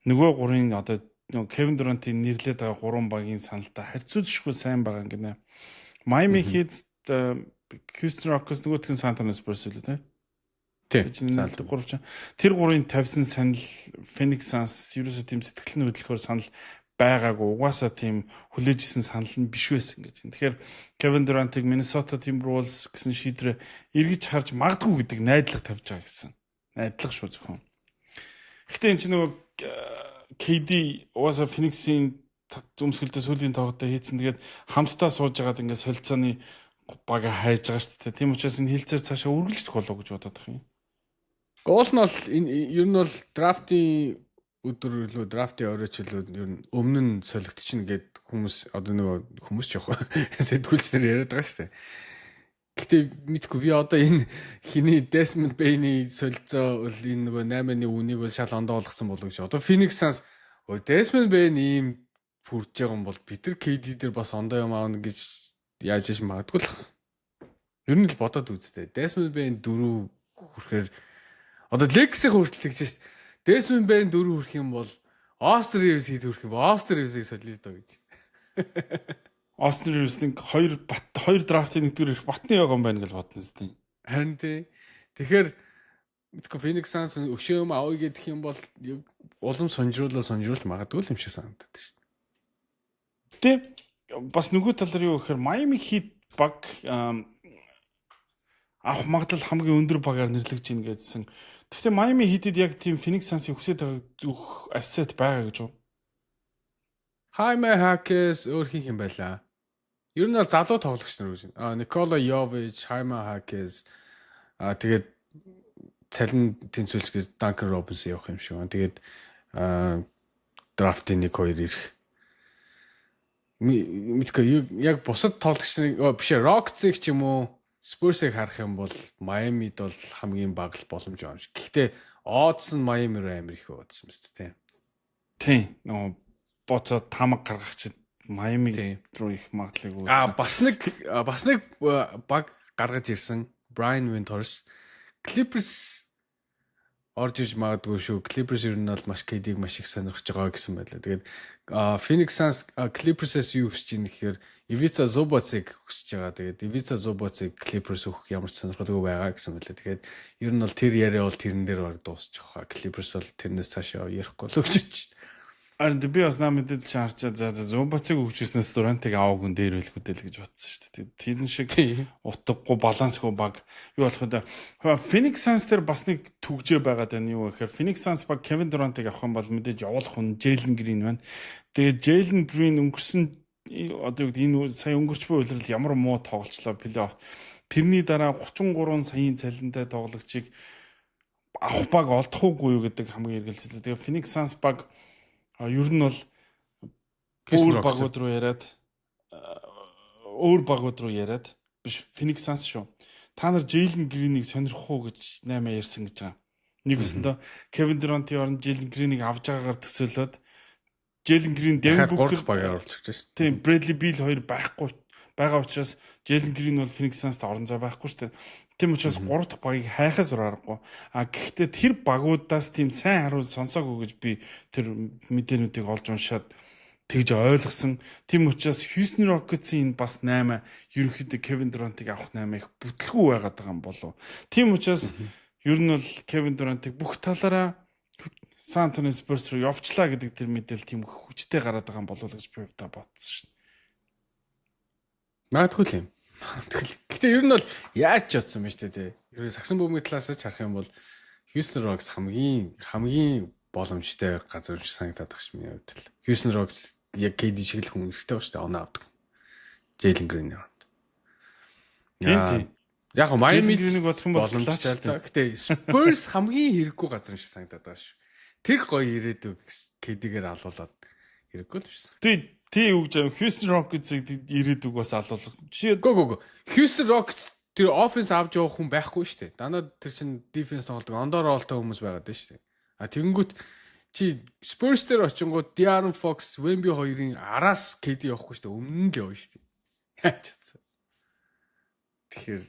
нөгөө гурын одоо нөгөө Kevin Durant-ыг нэрлээд байгаа гурван багийн саналтай харьцуулшгүй сайн байгаа юм гинэ. Miami Heat, Houston Rockets, нөгөөх нь San Antonio Spurs үлээ, тийм. Тийм. Гурав чинь. Тэр гурын тавьсан санал Phoenix Suns ерөөсөө тийм сэтгэл нь хөдлөхөөр санал байгаагүй. Угаасаа тийм хүлээж исэн санал нь биш байсан гэж. Тэгэхээр Kevin Durant-ыг Minnesota Timberwolves гэсэн шийдвэрээ эргэж харж магадгүй гэдэг найдлага тавьж байгаа гэсэн. Найдлага шүү зөвхөн. Гэхдээ энэ чинь нөгөө KD угаасаа Phoenix-ийн өмсгөлдөө сүүлийн тоглолтоо хийцэн. Тэгээд хамтдаа сууж байгаад ингээд солилцооны бага хайж байгаа шүү дээ. Тийм учраас энэ хилцээр цаашаа үргэлжлэх болов уу гэж бодоод байх юм. Гол нь бол энэ ер нь бол драфтын өдөр илүү, драфтын оройч илүү, ер нь өмнө нь солигдчихно гэд хүмүүс одоо нөгөө хүмүүс ч явах сэтгүүлч нар яриад байгаа шүү дээ. Гэтэ мэдгүй, би одоо энэ хиний Desmond Bane-ий солилцоо бол энэ нөгөө 8-ны үнийг бол шал ондоо болгоцсон болов гэж. Одоо Phoenix Suns Desmond Bane ийм пүрж байгаа юм бол бид нар KD дээр бас ондоо юм аавна гэж яаж иш магадгүй л. Ер нь л бодоод үзтээ. Desmond Bane 4 хүрэхээр одоо Lakers-ийн хүртэл тэгж шээ. Desmond Bane 4 хүрэх юм бол Austin Reaves хэд хүрэх юм бэ? Austin Reaves-ийг солиё доо гэж. Austin Reaves-ийн хоёр бат хоёр драфтын нэгдүгээр их батны байгаа юм байна гэж бодно зү. Харин тий. Тэгэхээр мэдгүй, Phoenix Suns өшөө юм авъя гэх юм бол улам сонжруулаа сонжруулж магадгүй юм шиг санагдаад шин. Гэтэ бас нөгөө талаар юу гэхээр Miami Heat баг авах магадлал хамгийн өндөр багаар нэрлэгдэж байна гэдсэн. Гэхдээ Miami Heat-д яг тийм Phoenix Suns-ыг хүсэж байгаа зүх asset байгаа гэж юу? Jaime Jaquez, өөр хин юм байлаа. Ер нь бол залуу тоглогч нар гэж. А Nikola Jovic, Jaime Jaquez, тэгээд цалин тэнцвүүлж гэж Duncan Robinson явах юм шиг байна. Тэгээд драфтын 1 2 ирэх. Мэдгүй, яг бусад тоглогч нарыг биш, Rockets-ыг ч юм уу Spurs-ыг харах юм бол Miami-д бол хамгийн бага л боломж байгаа юм шиг. Гэхдээ odds нь Miami руу амар их явуулсан юм шүү дээ. Тийм. Нөгөө боцоо тамаг гаргах чинь Майами руу их магадлалыг үүссэн. Бас нэг баг гаргаж ирсэн Brian Windhorst. Clippers орж иж магадгүй шүү. Clippers ер нь бол маш KD-г маш их сонирхож байгаа гэсэн байлаа. Тэгээд Phoenix Suns Clippers-ээс юу хүсэж ийн гэхээр Ivica Zubac-ыг хүсэж байгаа. Тэгээд Ivica Zubac-ыг Clippers өгөх ямар ч сонирхолгүй байгаа гэсэн байлаа. Тэгээд ер нь бол тэр яриа бол тэрэн дээр баг дуусчих хаа. Clippers бол тэрнээс цаашаа ярихгүй л өгч чинь. Харин би бас наа мэдээлэл чинь харчаа, за Зубацыг өгчөөснөөс Дурантыг аваагүй дээр байлгүй дээ л гэж бодсон шүү дээ. Тэрэн шиг утгагүй, балансгүй баг юу болох вэ? Phoenix Suns дээр бас нэг түгжээ байгаад байна, юу гэхээр Phoenix Suns баг Kevin Durant-ыг авах юм бол мэдээж явуулах хүн Jalen Green байна. Тэгээд Jalen Green өнгөрсөн, одоо юу гэдэг, энэ сая өнгөрч буй улирал ямар муу тоглолцлоо плей-офф. Тэрний дараа 33 саяын цалинтай тоглогчийг авах баг олдох уугүй юу гэдэг хамгийн эргэлзэлээ. Тэгээ Phoenix Suns баг ер нь бол өөр багууд руу яриад биш, Phoenix Suns шүү. Та нар Jalen Green-ийг сонирхох уу гэж 8 ярьсан гэж байгаа. Нэг өсөндөө Kevin Durant-ийн оронд Jalen Green-ийг авч байгаагаар төсөөлөөд Jalen Green, Devin Booker багаар оруулж ирж шээ. Тийм, Bradley Beal хоёр байхгүй байгаа учраас Jalen Green бол Phoenix Suns-т орон зай байхгүй шүү дээ. Тийм учраас гурав дахь багийг хайхаас аргагүй. А гэхдээ тэр багуудаас тийм сайн хариу сонсоогүй гэж би тэр мэдээнүүдийг олж уншаад тэгж ойлгосон. Тийм учраас Houston Rockets-ийн энэ бас 8 ерөнхийдөө Kevin Durant-ыг авах 8 их бүтлгүй байгаад байгаа юм болов. Тийм учраас ер нь бол Kevin Durant-ыг бүх талаараа San Antonio Spurs руу явчлаа гэдэг тэр мэдээлэл тийм хүчтэй гараад байгаа юм болов уу гэж би хувьдаа бодсон шин. Магадгүй л юм. Магадгүй л. Гэтэ ер нь бол яаж ч бодсон юм шүү дээ, тий. Ер нь сагсан бөмбөгийн талаас ч харах юм бол Houston Rockets хамгийн хамгийн боломжтой газар юм шиг санагдаад байгаа ш миний хувьд л. Houston Rockets яг KD шиг л хүн хэрэгтэй ба шүү дээ. Оноо авдаг. Jalen Green яваад. Тийм. Яг го Miami Green-ийг бодох юм бол боломжтой л да. Гэтэ Spurs хамгийн хэрэггүй газар юм шиг санагдаад байгаа шүү. Тэр гоё ирээдүг KD-гээр алуулаад хэрэггүй л шсэн. Тий, юу гэж юм, Houston Rockets-ыг ирээдүг бас алуулах. Жишээ Go go go. Houston Rockets тэр offense авч явах хүн байхгүй шүү дээ. Дандаа тэр чин defense тоглодог, ондоо ролтой хүмүүс байгаад байна шүү дээ. А тэгэнгүүт чи Spurs дээр очингууд De'Aaron Fox, Wemby хоёрын араас KD явахгүй шүү дээ. Өмнө нь л явна шүү дээ. Яаж чадсан. Тэгэхээр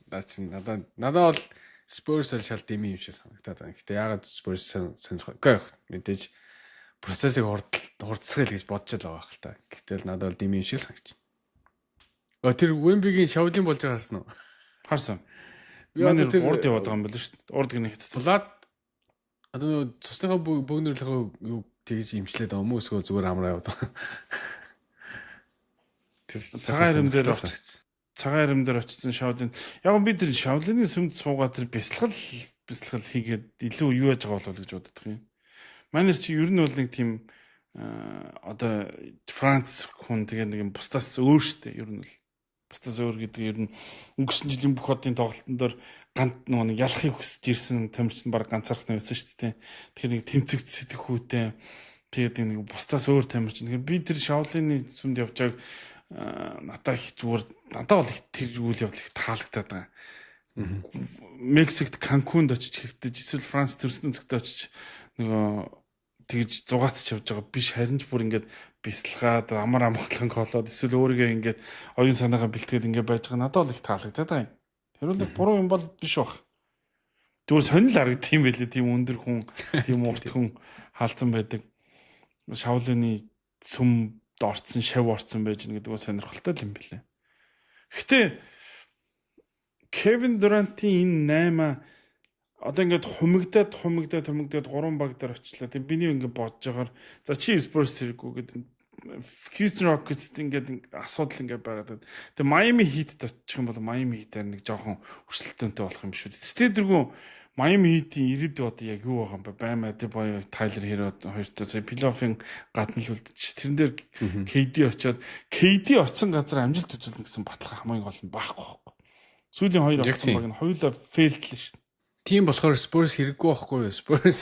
наа чин надад бол Spurs бол шал дими юм шиг санагдаад байна. Гэтэ яагаад Spurs сонирхоо. Үгүй яг мэдээж процессыг хурдсгая л гэж бодож л байгаа хэл та. Гэтэл надад бол дими юм шиг санагдаж байна. Тэр Wemby-гийн Shaolin болж байгаа харсан уу? Харсан. Би одоо тэр урд яваад байгаа юм байна шүү дээ. Урд гинэ хятад. Влад одоо нөгөө цусныхаа бөөгнөрлөхөө юу тэгж имчлээд байгаа юм уу, эсвэл зүгээр амраа яваад байгаа. Тэр цагаан арим дээр очсон Shaolin. Яг би тэр Shaolin-ы сүмд суугаад тэр бясалгал бясалгал хийгээд илүү юу яаж байгаа болов гэж боддог юм. Манайр чи ер нь бол нэг тийм одоо Франц хүн, тэгээ нэг юм бусдаас өөр штэ, ер нь бол бусдаас өөр гэдэг, ер нь өнгөрсөн жилийн бүх одын тоглолтын дээр ганц нөгөө нэг ялахыг хүсэж ирсэн тамирчин баг ганцаархны байсан шүү дээ. Тэгэхээр нэг тэмцэгт сэтгэхүйтэй, тэгээд нэг бусдаас өөр тамирчин. Тэгэхээр би тэр Шаолины сүмд явж байгааг надад их зүгээр, надад бол их тэр үйл явдал их таалагдаад байгаа. Мексикт Канкунд очиж хэвтэж, эсвэл Франц төрсөн нутагт очиж нөгөө тэгж зугаацч явж байгаа биш, харин ч бүр ингээд бясалгаад, амар амгалан колоод, эсвэл өөрийгөө ингээд оюун санаагаа бэлтгээд ингээд байж байгаа надад бол их таалагдаад байгаа юм. Тэр бол их буруу юм бол биш баг. Тэгвэл сонирл харагдах юм байлээ, тийм өндөр хүн, тийм урт хүн хаалцсан байдаг. Шаолины сүм орцсон, шав орцсон байж гэнэ гэдэг нь сонирхолтой л юм билээ. Гэтэ Кевин Дурантын энэ 8 одоо ингээд хумигдаад, хумигдаад, хумигдаад гурван баг дээр очлаа. Тэг биний ингээд бодож байгаагаар, за чи Spurs хэрэггүй гэдэг, Houston Rockets ингээд асуудал ингээд байгаад. Тэгээ Miami Heat-д очих юм бол Miami Heat-аар нэг жоохон өрсөлдөөнтэй болох юм шүү дээ. Тэгээ дэргүү Miami Heat-ийн ирээдүй одоо яг юу байгаа юм бэ? Bam Adebayo, Tyler Herro хоёртой сая плей-оффын гадна л үлдчих. Тэрэн дээр KD очиод, KD очсон газар амжилт үзүүлнэ гэсэн баталгаа хамгийн гол нь байхгүй байхгүй. Сүүлийн хоёр очсон баг нь хоёулаа failed л шүү дээ. Тийм болохоор Spurs хэрэггүй байхгүй юу? Spurs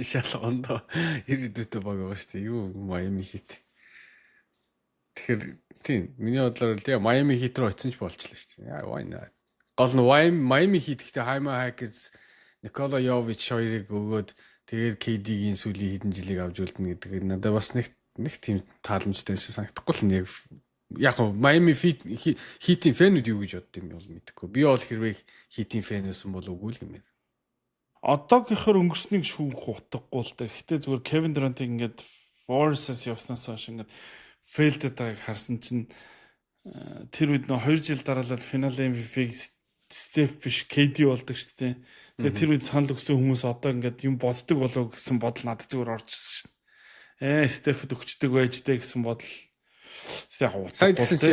шал ондоо ирээдүйтэй баг байгаа шүү дээ. Юу Miami Heat. Тэгэхээр тийм, миний бодлоор тийм Miami Heat руу очисон ч болчихлоо шүү дээ. Why not? Гол нь Miami Heat гэхдээ Jaime Jaquez, Nikola Jovic хоёрыг өгөөд Тэгээд KD-гийн сүүлийн хэдэн жилийг авч үлдэнэ гэдэг надад бас нэг тийм тааламжтай юм шиг санагдахгүй л яг яг гоо Miami Heat-ийн fan үүд юу гэж бодд юм бол мэдэхгүй. Би бол хэрвээ Heat-ийн fan байсан бол үгүй л юм байна. Одоогийнхоор өнгөрснийг шүүх утгагүй л да. Гэхдээ зүгээр Kevin Durant-ыг ингээд Warriors-аас явснаас хойш ингээд fail-дээд байгааг харсан чинь тэр үед нөө 2 жил дараалал финал MVP-г Steph биш, KD болдог шүү дээ. Тэгээ тэр үед санал өгсөн хүмүүс одоо ингээд юм боддог болов гэсэн бодол надад зүгээр орж ирсэн шин. Steph-д өгчдөг байж тээ гэсэн бодол. Яг сая тэгсэн чи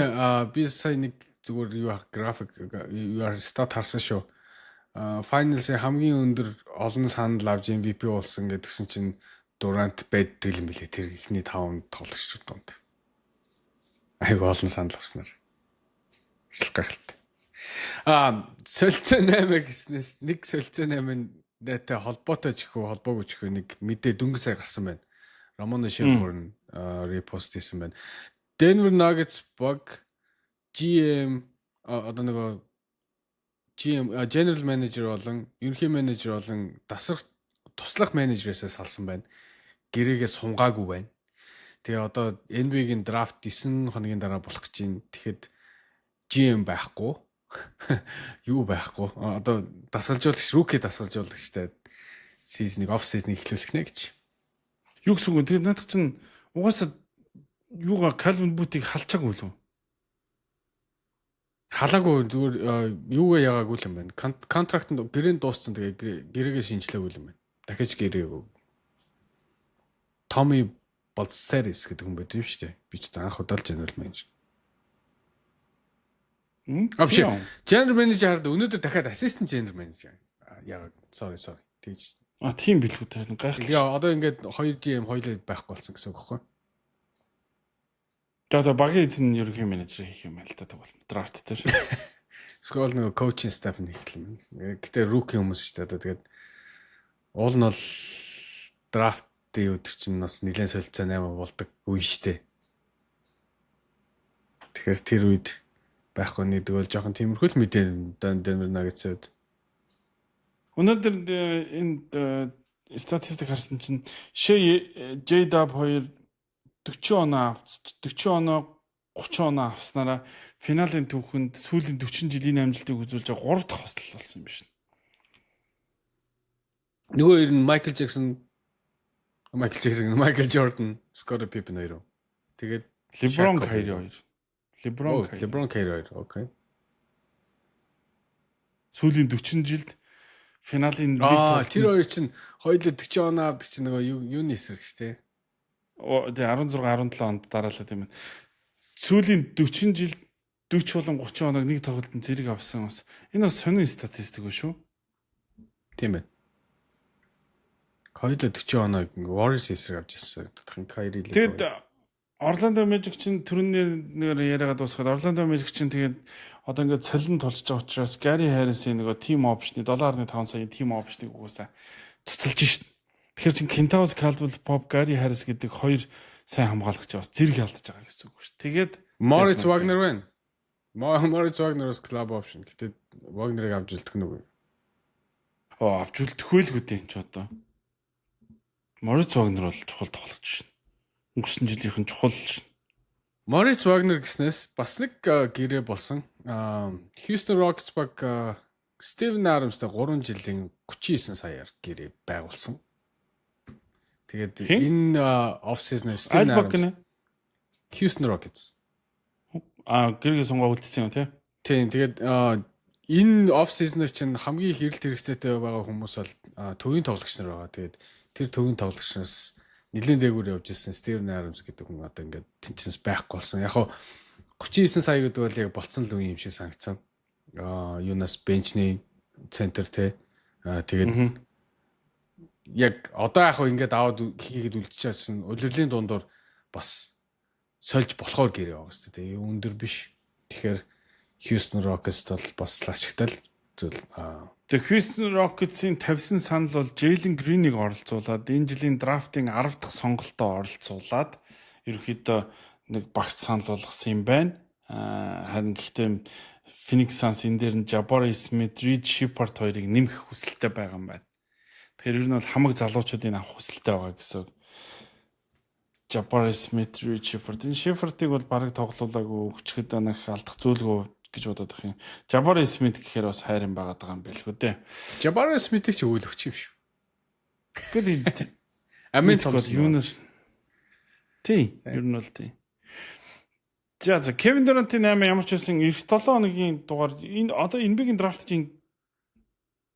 би сая нэг зүгээр юу график юу stat харсан шүү. Finals-ын хамгийн өндөр олон санал авч MVP болсон гэдгсэн чинь Durant байдаг юм билээ тэр ихний 5 тоглогчдод донд. Айгу олон санал авснаар. Эсвэл гайхалтай. Солилцоо 8 гэснээс нэг солилцоо 8 нээтэй холбоотой ч ихүү, холбоогүй ч ихүү нэг мэдээ дөнгөж сая гарсан байна. Рамона Шерборн repost хийсэн байна. Denver Nuggets баг GM, одоо нөгөө GM, General Manager болон ерөнхий менежер болон дасгах туслах менежерээсээ салсан байна. Гэрээгээ сунгаагүй байна. Тэгээ одоо NBA-гийн драфт 9 хоногийн дараа болох гэж байна. Тэгэхэд GM байхгүй, юу байхгүй. Одоо дасгалжуулагч, rookie дасгалжуулагчтай season-ыг, off season-ыг эхлүүлэх нэ гэж. Юу гэсэн үг вэ? Тэгээд надад чинь угаасаа юугаа Calvin Booth-ыг халчаагүй лүү? Халаагүй, зүгээр юугаа ягаагүй л юм байна. Contract нь гэрээнд дууссан, тэгээ гэрээгээ шинжилээгүй юм байна. Дахиж гэрээгүй. Tommy Balceris гэдэг хүн байдаг юм шүү дээ. Би ч анх удаа л general manager. А, биш. General manager хараад өнөөдөр дахиад assistant general manager яагаад, sorry, sorry. Тэгж. А, тийм билүү, тань гайхал. Яа, одоо ингээд 2 GM хоёлоо байхгүй болсон гэсэн үг байхгүй юу? За, одоо багийн эзэн нь ерөнхий менежер хийх юм байл та тэгвэл драфт дээр. Эсвэл нөгөө coaching staff нь хийх юм. Гэтэ rookie хүмүүс шүү дээ. Одоо тэгээд уул нь бол драфтын өдөр чинь бас нэлээд солилцоо 8 болдог үе шүү дээ. Тэгэхээр тэр үед байхгүй нэгдэг бол жоохон тиймэрхүү л мэдээ Denver Nuggets-ийн хувьд. Өнөөдөр энэ статистик харсан чинь Shea, J-Dub хоёр 40 оноо авч, 40 оноо, 30 оноо авснараа финалийн түүхэнд сүүлийн 40 жилийн амжилтыг үзүүлж байгаа 3 дахь хослол болсон юм биш. Нөгөө хоёр нь Майкл Джексон, Майкл Джордан, Скотти Пиппен хоёр. Тэгээд LeBron, Kyrie хоёр. LeBron. LeBron, Kyrie хоёр. Okay. Сүүлийн 40 жилд финалийн нэг тэр хоёр чинь хоёулаа 40 оноо авдаг чинь нөгөө юуны эсрэг шүү дээ. Тэгээ 16 17 онд дараалаад юм. Сүүлийн 40 жилд 40 болон 30 оног нэг тоглолтод зэрэг авсан бас. Энэ бас сонин статистик үү шүү. Тийм байна. Хоёулаа 40 оноо Warriors эсрэг авч ирсэн. Тодорхой Kyrie. Тэгэд Орландо Magic чинь түрүүнээр нэр яриагаа дуусгаад, Орландо Magic чинь тэгээд одоо ингээд цалин тулж байгаа учраас Gary Harris-ийн нөгөө team option-ы 7.5 саяын team option-ыг угаасаа цуцалж шít. Тэгэхээр чин Kentavious Caldwell Pope, Gary Harris гэдэг хоёр сайн хамгаалагч бас зэрэг алдаж байгаа гэсэн үг шүү. Тэгээд Moritz Wagner байна. Moritz Wagner бас club option. Гэтэ Wagner-ыг авч үлдэх нь үгүй. Оо, авч үлдэхгүй л гүдээ энэ ч одоо. Moritz Wagner бол чухал тоглогч шин. Өнгөрсөн жилийнхэн чухал шин. Moritz Wagner гэснээс бас нэг гэрээ болсон. Houston Rockets баг Steven Adams-тай 3 жилийн 39 саяар гэрээ байгуулсан. Тэгээд энэ off season Steven Adams Houston Rockets. А, гэрээ сунгаа үлдсэн юм тий. Тийм, тэгээд энэ off season-аар чинь хамгийн их эрэлт хэрэгцээтэй байгаа хүмүүс бол төвийн тоглогч нар байгаа. Тэгээд тэр төвийн тоглогчноос нэлээд дээгүүр явж ирсэн Steven Adams гэдэг хүн одоо ингээд тэнцэнс байхгүй болсон. Яг хоо 39 сая гэдэг бол яг болцсон л үе юм шиг санагцсан. Юунаас bench ний center те. Тэгээд яг одоо яг хоо ингээд аваад хийгээд үлдчихсэн, улирлын дундуур бас сольж болохоор гэрээ байгаа шүү дээ. Өндөр биш. Тэгэхээр Houston Rockets бол бас лашигтай л зүйл. Тэгээ Houston Rockets-ийн тавьсан санал бол Jalen Green-ийг оролцуулаад, энэ жилийн драфтын 10 дахь сонголтоо оролцуулаад ерөнхийдөө нэг багт санал болгосон юм байна. Харин гэхдээ Phoenix Suns энэ дээр нь Jabari Smith, Reed Sheppard хоёрыг нэмэх хүсэлтэй байгаа юм байна. Тэгэхээр ер нь бол хамаг залуучуудыг авах хүсэлтэй байгаа гэсэн үг. Jabari Smith, Reed Shepard. Энэ Shepard-ыг бол бараг тоглоулаагүй, өчгөд анах алдах зүйлгүй гэж бодоод байх юм. Jabari Smith гэхээр бас хайр юм байгаад байгаа юм байлгүй дээ. Jabari Smith-ийг ч өгөөлөгч юм шүү. Гэт Amen Thompson юунаас. Тий, ер нь бол тий. За, Kevin Durant-ийн 8 ямар ч байсан эх 7 хоногийн дугаар, энэ одоо NBA-гийн драфт чинь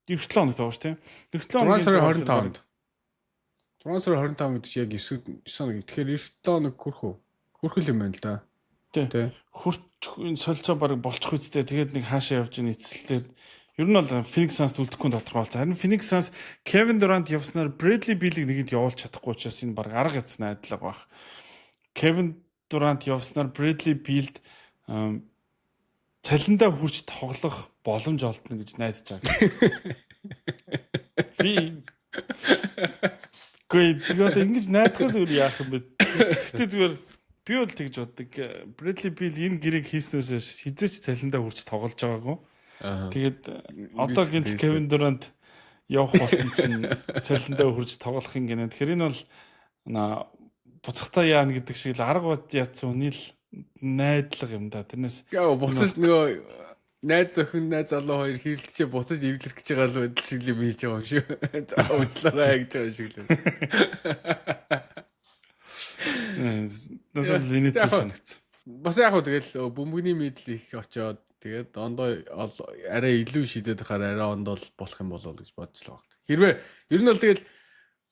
эх 7 хоногт байгаа шүү, тий. Эх 7 хоногийн 6 сарын 25-нд. 6 сарын 25 гэдэг чи яг 9 9 хоног. Тэгэхээр эх 7 хоног хүрэх үү? Хүрэх юм байна л да. Тий. Хүрч энэ солилцоо баг болчих үсттэй. Тэгээд нэг хаашаа явж ийн эцэлтэй. Ер нь бол Phoenix Suns үлдэхгүй тодорхой болсон. Харин Phoenix Suns Kevin Durant явснаар Bradley Beal-ийг нэгэд явуулж чадахгүй учраас энэ баг арга яцсан айдлага баг. Kevin Durant явснаар Bradley Beal-д цалиндаа хүрч тоглох боломж олдно гэж найдаж байгаа. Би Гүй, тэгээд ингэж найдахаас өөр яах юм бэ? Гэхдээ зүгээр би бол тэгж боддог. Bradley Beal энэ гэрээг хийснээс хойш хэзээ ч цалиндаа хүрч тоглож байгаагүй. Тэгээд одоо гинт Kevin Durant явах болсон чинь цалиндаа хүрч тоглох юм гинэ. Тэгэхээр энэ бол буцахтаа яана гэдэг шиг л арга яатсан үний л найдлага юм да. Тэрнээс буцаж нөгөө найз зохин, найз залуу хоёр хэрэлдчихээ буцаж эвлэрэх гэж байгаа л байдал шиг юм хийж байгаа юм шүү. За, уучлаарай гэж байгаа юм шиг л. Надад л инээдтэй санагдсан. Бас яг хөө тэгэл бөмбөгний мэдл их очиод, тэгээд ондоо арай илүү шидэд хахаар арай ондоо болох юм болоо гэж бодож л байгаа. Хэрвээ ер нь бол тэгэл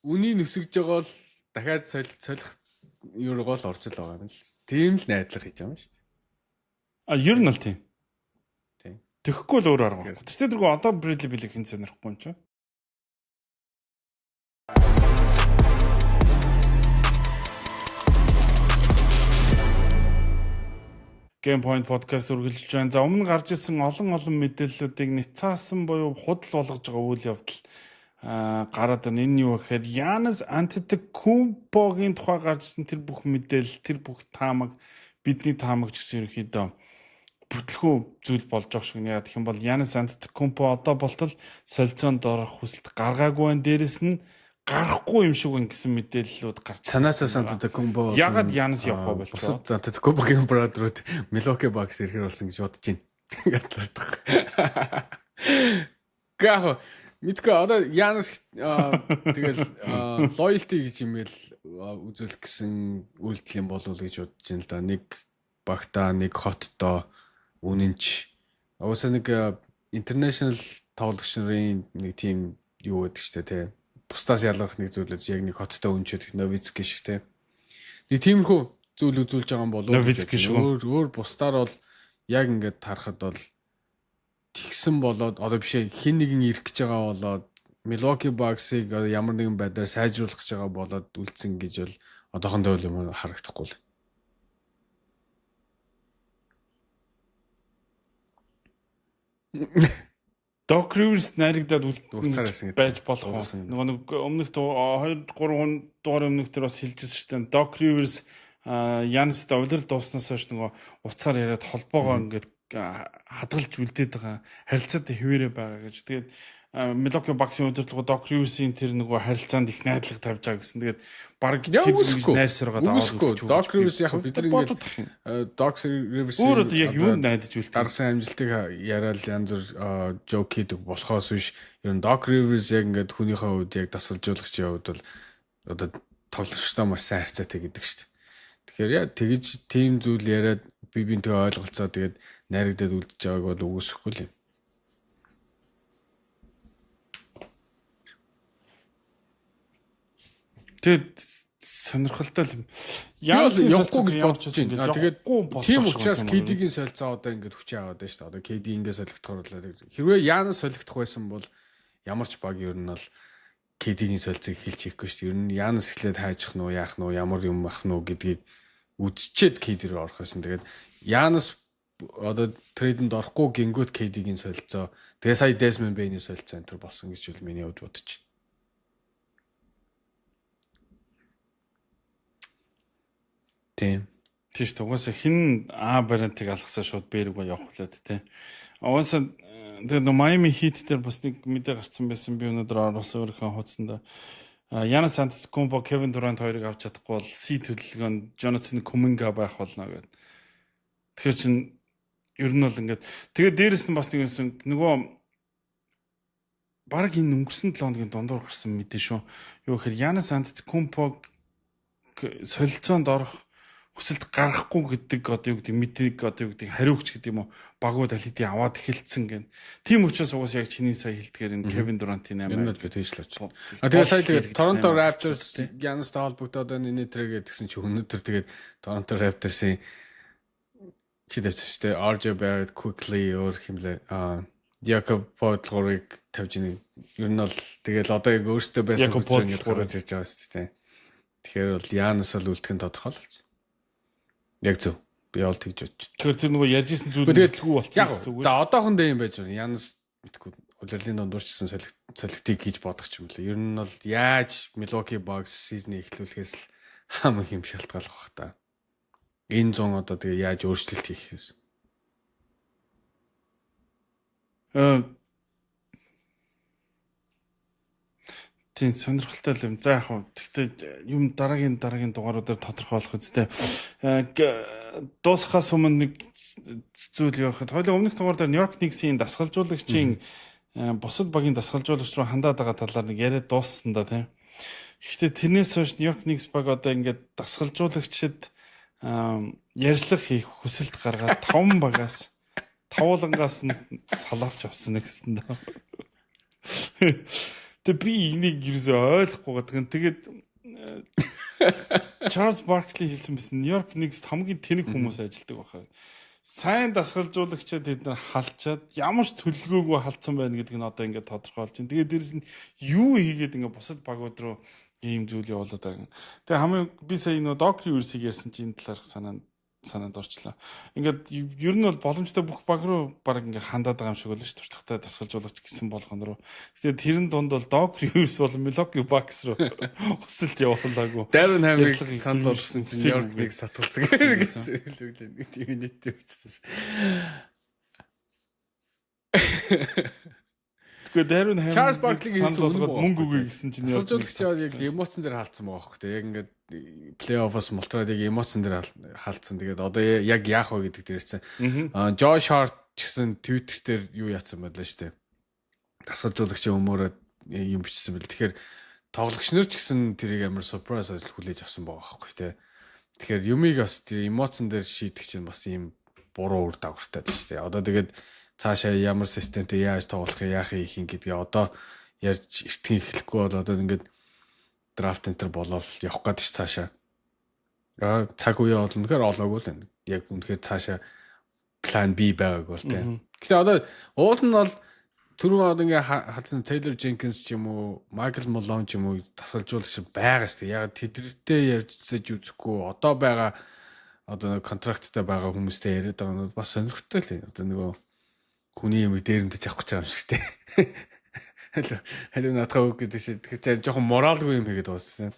үний нөсөж байгаа бол дахиад солих юургоо л орж л байгаа юм л. Тийм л найдлага хийж байгаа юм шүү дээ. А, ер нь бол тийм. Тийм. Тэгэхгүй л өөр арга байхгүй. Тэгтээ дэргүү одоо Bradley Beal-ийг хэн сонирхгүй юм чи? Game Point podcast үргэлжилж байна. За, өмнө гарч ирсэн олон олон мэдээллүүдийг няцаасан буюу худал болгож байгаа үйл явдал гараад байна. Энэ юу гэхээр Giannis Antetokounmpo-гийн тухай гарч ирсэн тэр бүх мэдээлэл, тэр бүх таамаг, бидний таамаг ч гэсэн ерөнхийдөө бүтлгүү зүйл болж байгаа шиг. Яг гэх юм бол Giannis Antetokounmpo одоо болтол солилцоонд орох хүсэлт гаргаагүй байна. Дээрэс нь гарахгүй юм шиг байна гэсэн мэдээллүүд гарч Танасаас Antetokounmpo Ягаад Giannis явах вэ болчихоо? Бусад Antetokounmpo-гийн brother-ууд Milwaukee Bucks ирэхэр болсон гэж бодож байна. Гадлардах. Гэх мэдгүй, одоо Giannis тэгэл loyalty гэж юм л үзүүлэх гэсэн үйлдэл юм болов уу гэж бодож байна л да. Нэг багтаа, нэг хотдоо үнэнч. Угаасаа нэг international тоглогч нарын нэг тийм юу гэдэг чтэй те. Бусдаас ялгарх нэг зүйлээс яг нэг хоттой үнчээд Новицки шиг те. Нэг тиймэрхүү зүйл үзүүлж байгаа юм болов уу? Новицки шиг. Өөр өөр бусдаар бол яг ингээд тарахад бол тэгсэн болоод одоо биш ээ, хин нэгэн ирэх гэж байгаа болоод Milwaukee Bucks-ыг одоо ямар нэгэн байдлаар сайжруулах гэж байгаа болоод үлдсэн гэж бол одоохондоо юм харагдахгүй л. Doc Rivers найрагдаад Уцаар байсан гэдэг. Байж болох уу? Нөгөө нэг өмнөх 2 3 дугаар өмнөх төр бас хэлжсэн шүү дээ. Doc Rivers Янистай улирал дууснаас хойш нөгөө уцаар яриад холбоогоо ингээд хадгалж үлдээд байгаа, харилцаатай хэвээрээ байгаа гэж. Тэгээд Milwaukee Bucks-ын удирдлага Doc Rivers-ийн тэр нөгөө харилцаанд их найдлага тавьж байгаа гэсэн. Тэгээд баг тэр ингэж найрсаргаад аваад үлдчих. Doc Rivers яг бид нар ингээд Doc Rivers өөр одоо яг юунд найдаж үлдэх дарсан амжилтыг яриад янз бүр joke хийдэг болохоос биш, ер нь Doc Rivers яг ингээд хүнийхээ хувьд яг дасгалжуулагчийн хувьд бол одоо тоглогчтой маш сайн харьцаатай гэдэг шүү дээ. Тэгэхээр яг тэгэж тийм зүйл яриад би бинтээ ойлголцоо, тэгээд найрагдаад үлдэж байгааг бол үгүйсэхгүй л юм. Тэгээд сонирхолтой л юм. Яасан явахгүй гэж бодож байна. Тэгээд тийм учраас KD-гийн солилцоо одоо ингээд хүчээ аваад байна шүү дээ. Одоо KD ингээд солигдохоор бол, хэрвээ Янас солигдох байсан бол ямар ч баг ер нь бол KD-гийн солилцоог эхэлж хийхгүй шүү дээ. Ер нь Янас эхлээд хайчих нь уу, яах нь уу, ямар юм ах нь уу гэдгийг үзчихэд KD рүү орох байсан. Тэгээд Янас одоо trade-энд орохгүй гингүүт KD-гийн солилцоо, тэгээ сая Desmond Bane-ийн солилцоо энэ төр болсон гэж бол миний хувьд бодож байна. Тийм. Тийм шүү. Угаасаа хин А вариантыг алгасаа шууд Б рүүгээ явах үлээд тий. Угаасаа Тэгээд нөө Miami Heat дээр бас нэг мэдээ гарсан байсан. Би өнөөдөр оруулсан өөрийнхөө хуудсанд. Giannis Antetokounmpo, Kevin Durant хоёрыг авч чадахгүй бол C төлөвлөгөөнд Jonathan Kuminga байх болно гэдэг. Тэгэхээр чин ер нь бол ингээд тэгээд дээрэс нь бас нэг юмсан нөгөө баг энэ өнгөрсөн 7 хоногийн дундуур гарсан мэдээ шүү. Юу гэхээр Giannis Antetokounmpo солилцоонд орох хүсэлт гаргахгүй гэдэг одоо юу гэдэг мэдээг одоо юу гэдэг хариугч гэдэг юм уу багууд аль хэдийн аваад эхэлсэн гэн. Тийм учраас угаас яг чиний сая хэлдгээр энэ Кевин Дурантын 8. Энэ бол би тэгж л очсон. А тэгээ сая тэгээд Торонто Raptors Giannis-тай холбогдоод байна энэ тэрэг гэдгсэн чи өнөөдөр тэгээд Торонто Raptors-ийн чи тавьчихсан шүү дээ. RJ Barrett, Quickley өөр химлээ. Jakob Poeltl-ыг тавьж ийн. Ер нь бол тэгэл одоо яг өөртөө байсан хүч ингэж гарч ирж байгаа шүү дээ. Тэгэхээр бол Giannis бол үлдэх нь тодорхой л болсон. Яг зөв. Би бол тэгж бодож. Тэгэхээр тэр нөгөө ярьж исэн зүйл дэлгүү болсон гэсэн үг. За одоохондоо юм байж байна. Янас мэдгүй улирлын дунд уурчсан солигтыг гэж бодох юм лээ. Ер нь бол яаж Milwaukee Bucks season-ийг эхлүүлэхээс л хамаг юм шалтгаалх бах та. Энэ зун одоо тэгээ яаж өөрчлөлт хийх юм. Тийм сонирхолтой л юм. За яг хөө гэхдээ юм дараагийн дугааруудаар тодорхойлох үстэй. Дуусахаас өмнө нэг зүйл юу гэхэд хоёул өмнөх дугаар дээр Нью-Йорк Knicks-ийн дасгалжуулагчийн бусад багийн дасгалжуулагч руу хандаад байгаа талаар нэг яриад дууссан да тийм. Гэхдээ тэрнээс хойш Нью-Йорк Knicks баг одоо ингээд дасгалжуулагчид ярьцлага хийх хүсэлт гаргаад 5 багаас тавуулангаас нь салавч авсан гэсэн дөө. Тэгээ би энийг ерөөсөө ойлгохгүй гэдэг нь. Тэгээд Чарльз Баркли хэлсэн байсан Нью-Йорк Knicks хамгийн тэнэг хүмүүс ажилладаг байхаа. Сайн дасгалжуулагчид тэд нар халчаад ямар ч төлөвлөгөөгүй халдсан байна гэдг нь одоо ингээд тодорхойлж байна. Тэгээд дээрэс нь юу хийгээд ингээд бусад багууд руу ийм зүйл явуулаад байгаа. Тэгээ хамгийн би сая нөгөө Doc Rivers-ийг ярьсан чинь энэ талаарх санаанд орчлоо. Ингээд ер нь бол боломжтой бүх баг руу баг ингээд хандаад байгаа юм шиг болно ш туршлагатай дасгалжуулагч гэсэн болгон руу. Тэгэхээр тэрэн дунд бол Doc Rivers бол Milwaukee Bucks руу өсөлт явуулаагүй. Darren Hamlin санал болгосон чинь New York Knicks сатгалцсан гэсэн зүйл үглээ. Нэг тийм нийттэй бичсэн. Тэгэхээр Darren Hamlin Charles Barkley-гийн санал болгоод мөнгө өгье гэсэн чинь дасгалжуулагч яг эмоцн дээр хаалцсан байгаа хөх те. Яг ингээд плей-оффоос мултраад яг эмоцн дээр хаалцсан. Тэгээд одоо яг яах вэ гэдэг дээр ирсэн. Josh Hart ч гэсэн Twitter дээр юу яатсан байлаа шүү дээ. Дасгалжуулагчийн өмөөрөө юм бичсэн байл. Тэгэхээр тоглогч нар ч гэсэн тэрийг амар surprise ажил хүлээж авсан байгаа хөөхгүй те. Тэгэхээр юмыг бас тэр эмоцн дээр шийдэх чинь бас ийм буруу үр дагавартай л шүү дээ. Одоо тэгээд цаашаа ямар системтэй яаж тоглох юм, яах юм гэдгээ одоо ярьж эртхэн эхлэхгүй бол одоо ингээд драфт энтер болоод явах гээд ш цаашаа. Цаг үе бол үнэхээр олоогүй л байна. Яг үнэхээр цаашаа план B байгааг бол тийм. Гэтэ одоо уул нь бол түрүү одоо ингээ хадсан Taylor Jenkins ч юм уу, Michael Malone ч юм уу тасалжуулагч байгаа шүү дээ. Яг тэдэртэй ярьжсаж үзэхгүй одоо байгаа одоо контракттай байгаа хүмүүстэй яриад байгаа нь бас сонирхолтой л юм. Одоо нөгөө хүний юм дээрэмдэж авах гэж байгаа юм шиг те. Халиу наадхаа үг гэдэг шиг. Тэгэхээр жоохон моралгүй юм хийгээд байгаа юм.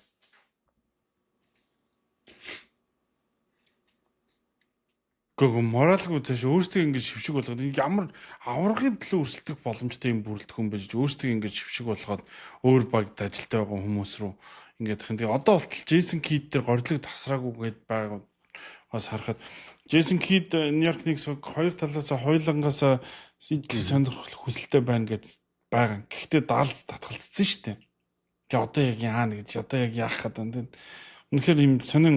Гэхдээ моралгүй цааш өөртөө ингэж шившиг болгоод ямар аваргын төлөө өрсөлдөх боломжтой юм бүрэлдэхүүн байж өөртөө ингэж шившиг болгоод өөр багт ажилтаа байгаа хүмүүс рүү ингээд хин. Тэгээ одоо болтол Джейсон Кид дээр горилог тасраагүй гээд байгаа бас харахад Джейсон Кид Нью-Йорк Knicks хоёр талаас хоёулангаас ижил сонирхол хүсэлтэй байна гэж байгаа. Гэхдээ Даллас татгалцсан шүү дээ. Тэгээ одоо яг яана гэж одоо яг яах гэдэг юм. Үнэхээр юм сонин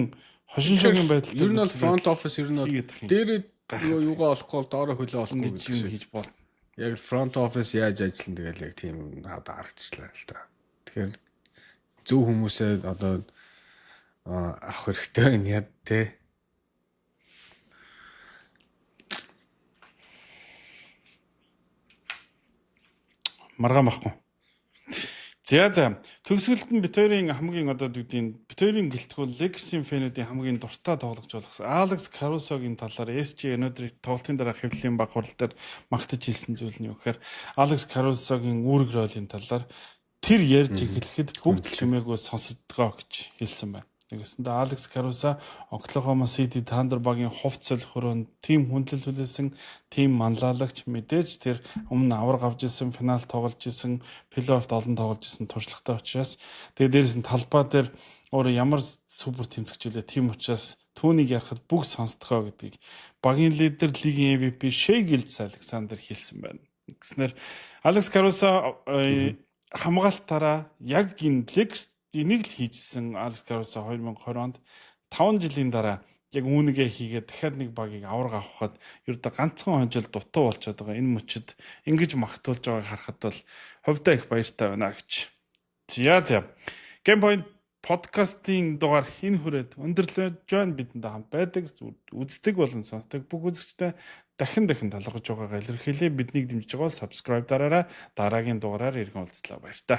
хошин шогийн байдалтай. Ер нь бол front office ер нь бол дээрээ юугаа олохгүй бол доороо хөлөө олохгүй гэж юм хийж бол. Яг front office яаж ажиллана тэгэл яг тийм одоо харагдчихлаа л да. Тэгэхээр зөв хүмүүсээ одоо авах хэрэгтэй байна яа те. Маргаан байхгүй. За. Төгсгөлд нь бит хоёрын хамгийн одоо дүүдийн бит хоёрын гэлтгүүл Lakers-ийн фэнүүдийн хамгийн дуртай тоглогч болгосон Алекс Карусогийн талаар SG өнөөдөр тоглолтын дараа хэвлэлийн баг хурал дээр магтаж хэлсэн зүйл нь юу гэхээр Алекс Карусогийн үүрэг ролын талаар тэр ярьж эхлэхэд бүгд чимээгүй сонсодгоо гэж хэлсэн байна. Нэгсэндээ Алекс Каруса Оклахома Сити Thunder багийн хувц солих өрөөнд тим хүндлэл хүлээсэн, тим манлайлагч, мэдээж тэр өмнө аварга авч исэн, финал тоглож исэн, плей-оффт олон тоглож исэн туршлагатай учраас, тэгээ дээрэс нь талбай дээр өөрөө ямар супер тэмцэгч үлээ, тийм учраас түүнийг ярихад бүх сонсдгоо гэдгийг багийн лидер, лигийн MVP Шей Гилжес Александр хэлсэн байна. Гэснээр Алекс Каруса хамгаалтаараа яг энэ Lakers энийг л хийжсэн. Алекс Каруса 2020 онд 5 жилийн дараа яг үүнийгээ хийгээд дахиад нэг багийг аварга авахад ердөө ганцхан хонжил дутуу болчиход байгаа. Энэ мөчид ингэж магтуулж байгааг харахад бол хувьдаа их баяртай байна гэж. За. Game Point подкастын дугаар энэ хүрээд өндөрлөж байна. Бидэндээ хамт байдаг, үздэг болон сонсдог бүх үзэгчдээ дахин дахин талархаж байгаагаа илэрхийлье. Биднийг дэмжиж байгаа бол subscribe дараарай. Дараагийн дугаараар иргэн уулзлаа. Баяртай.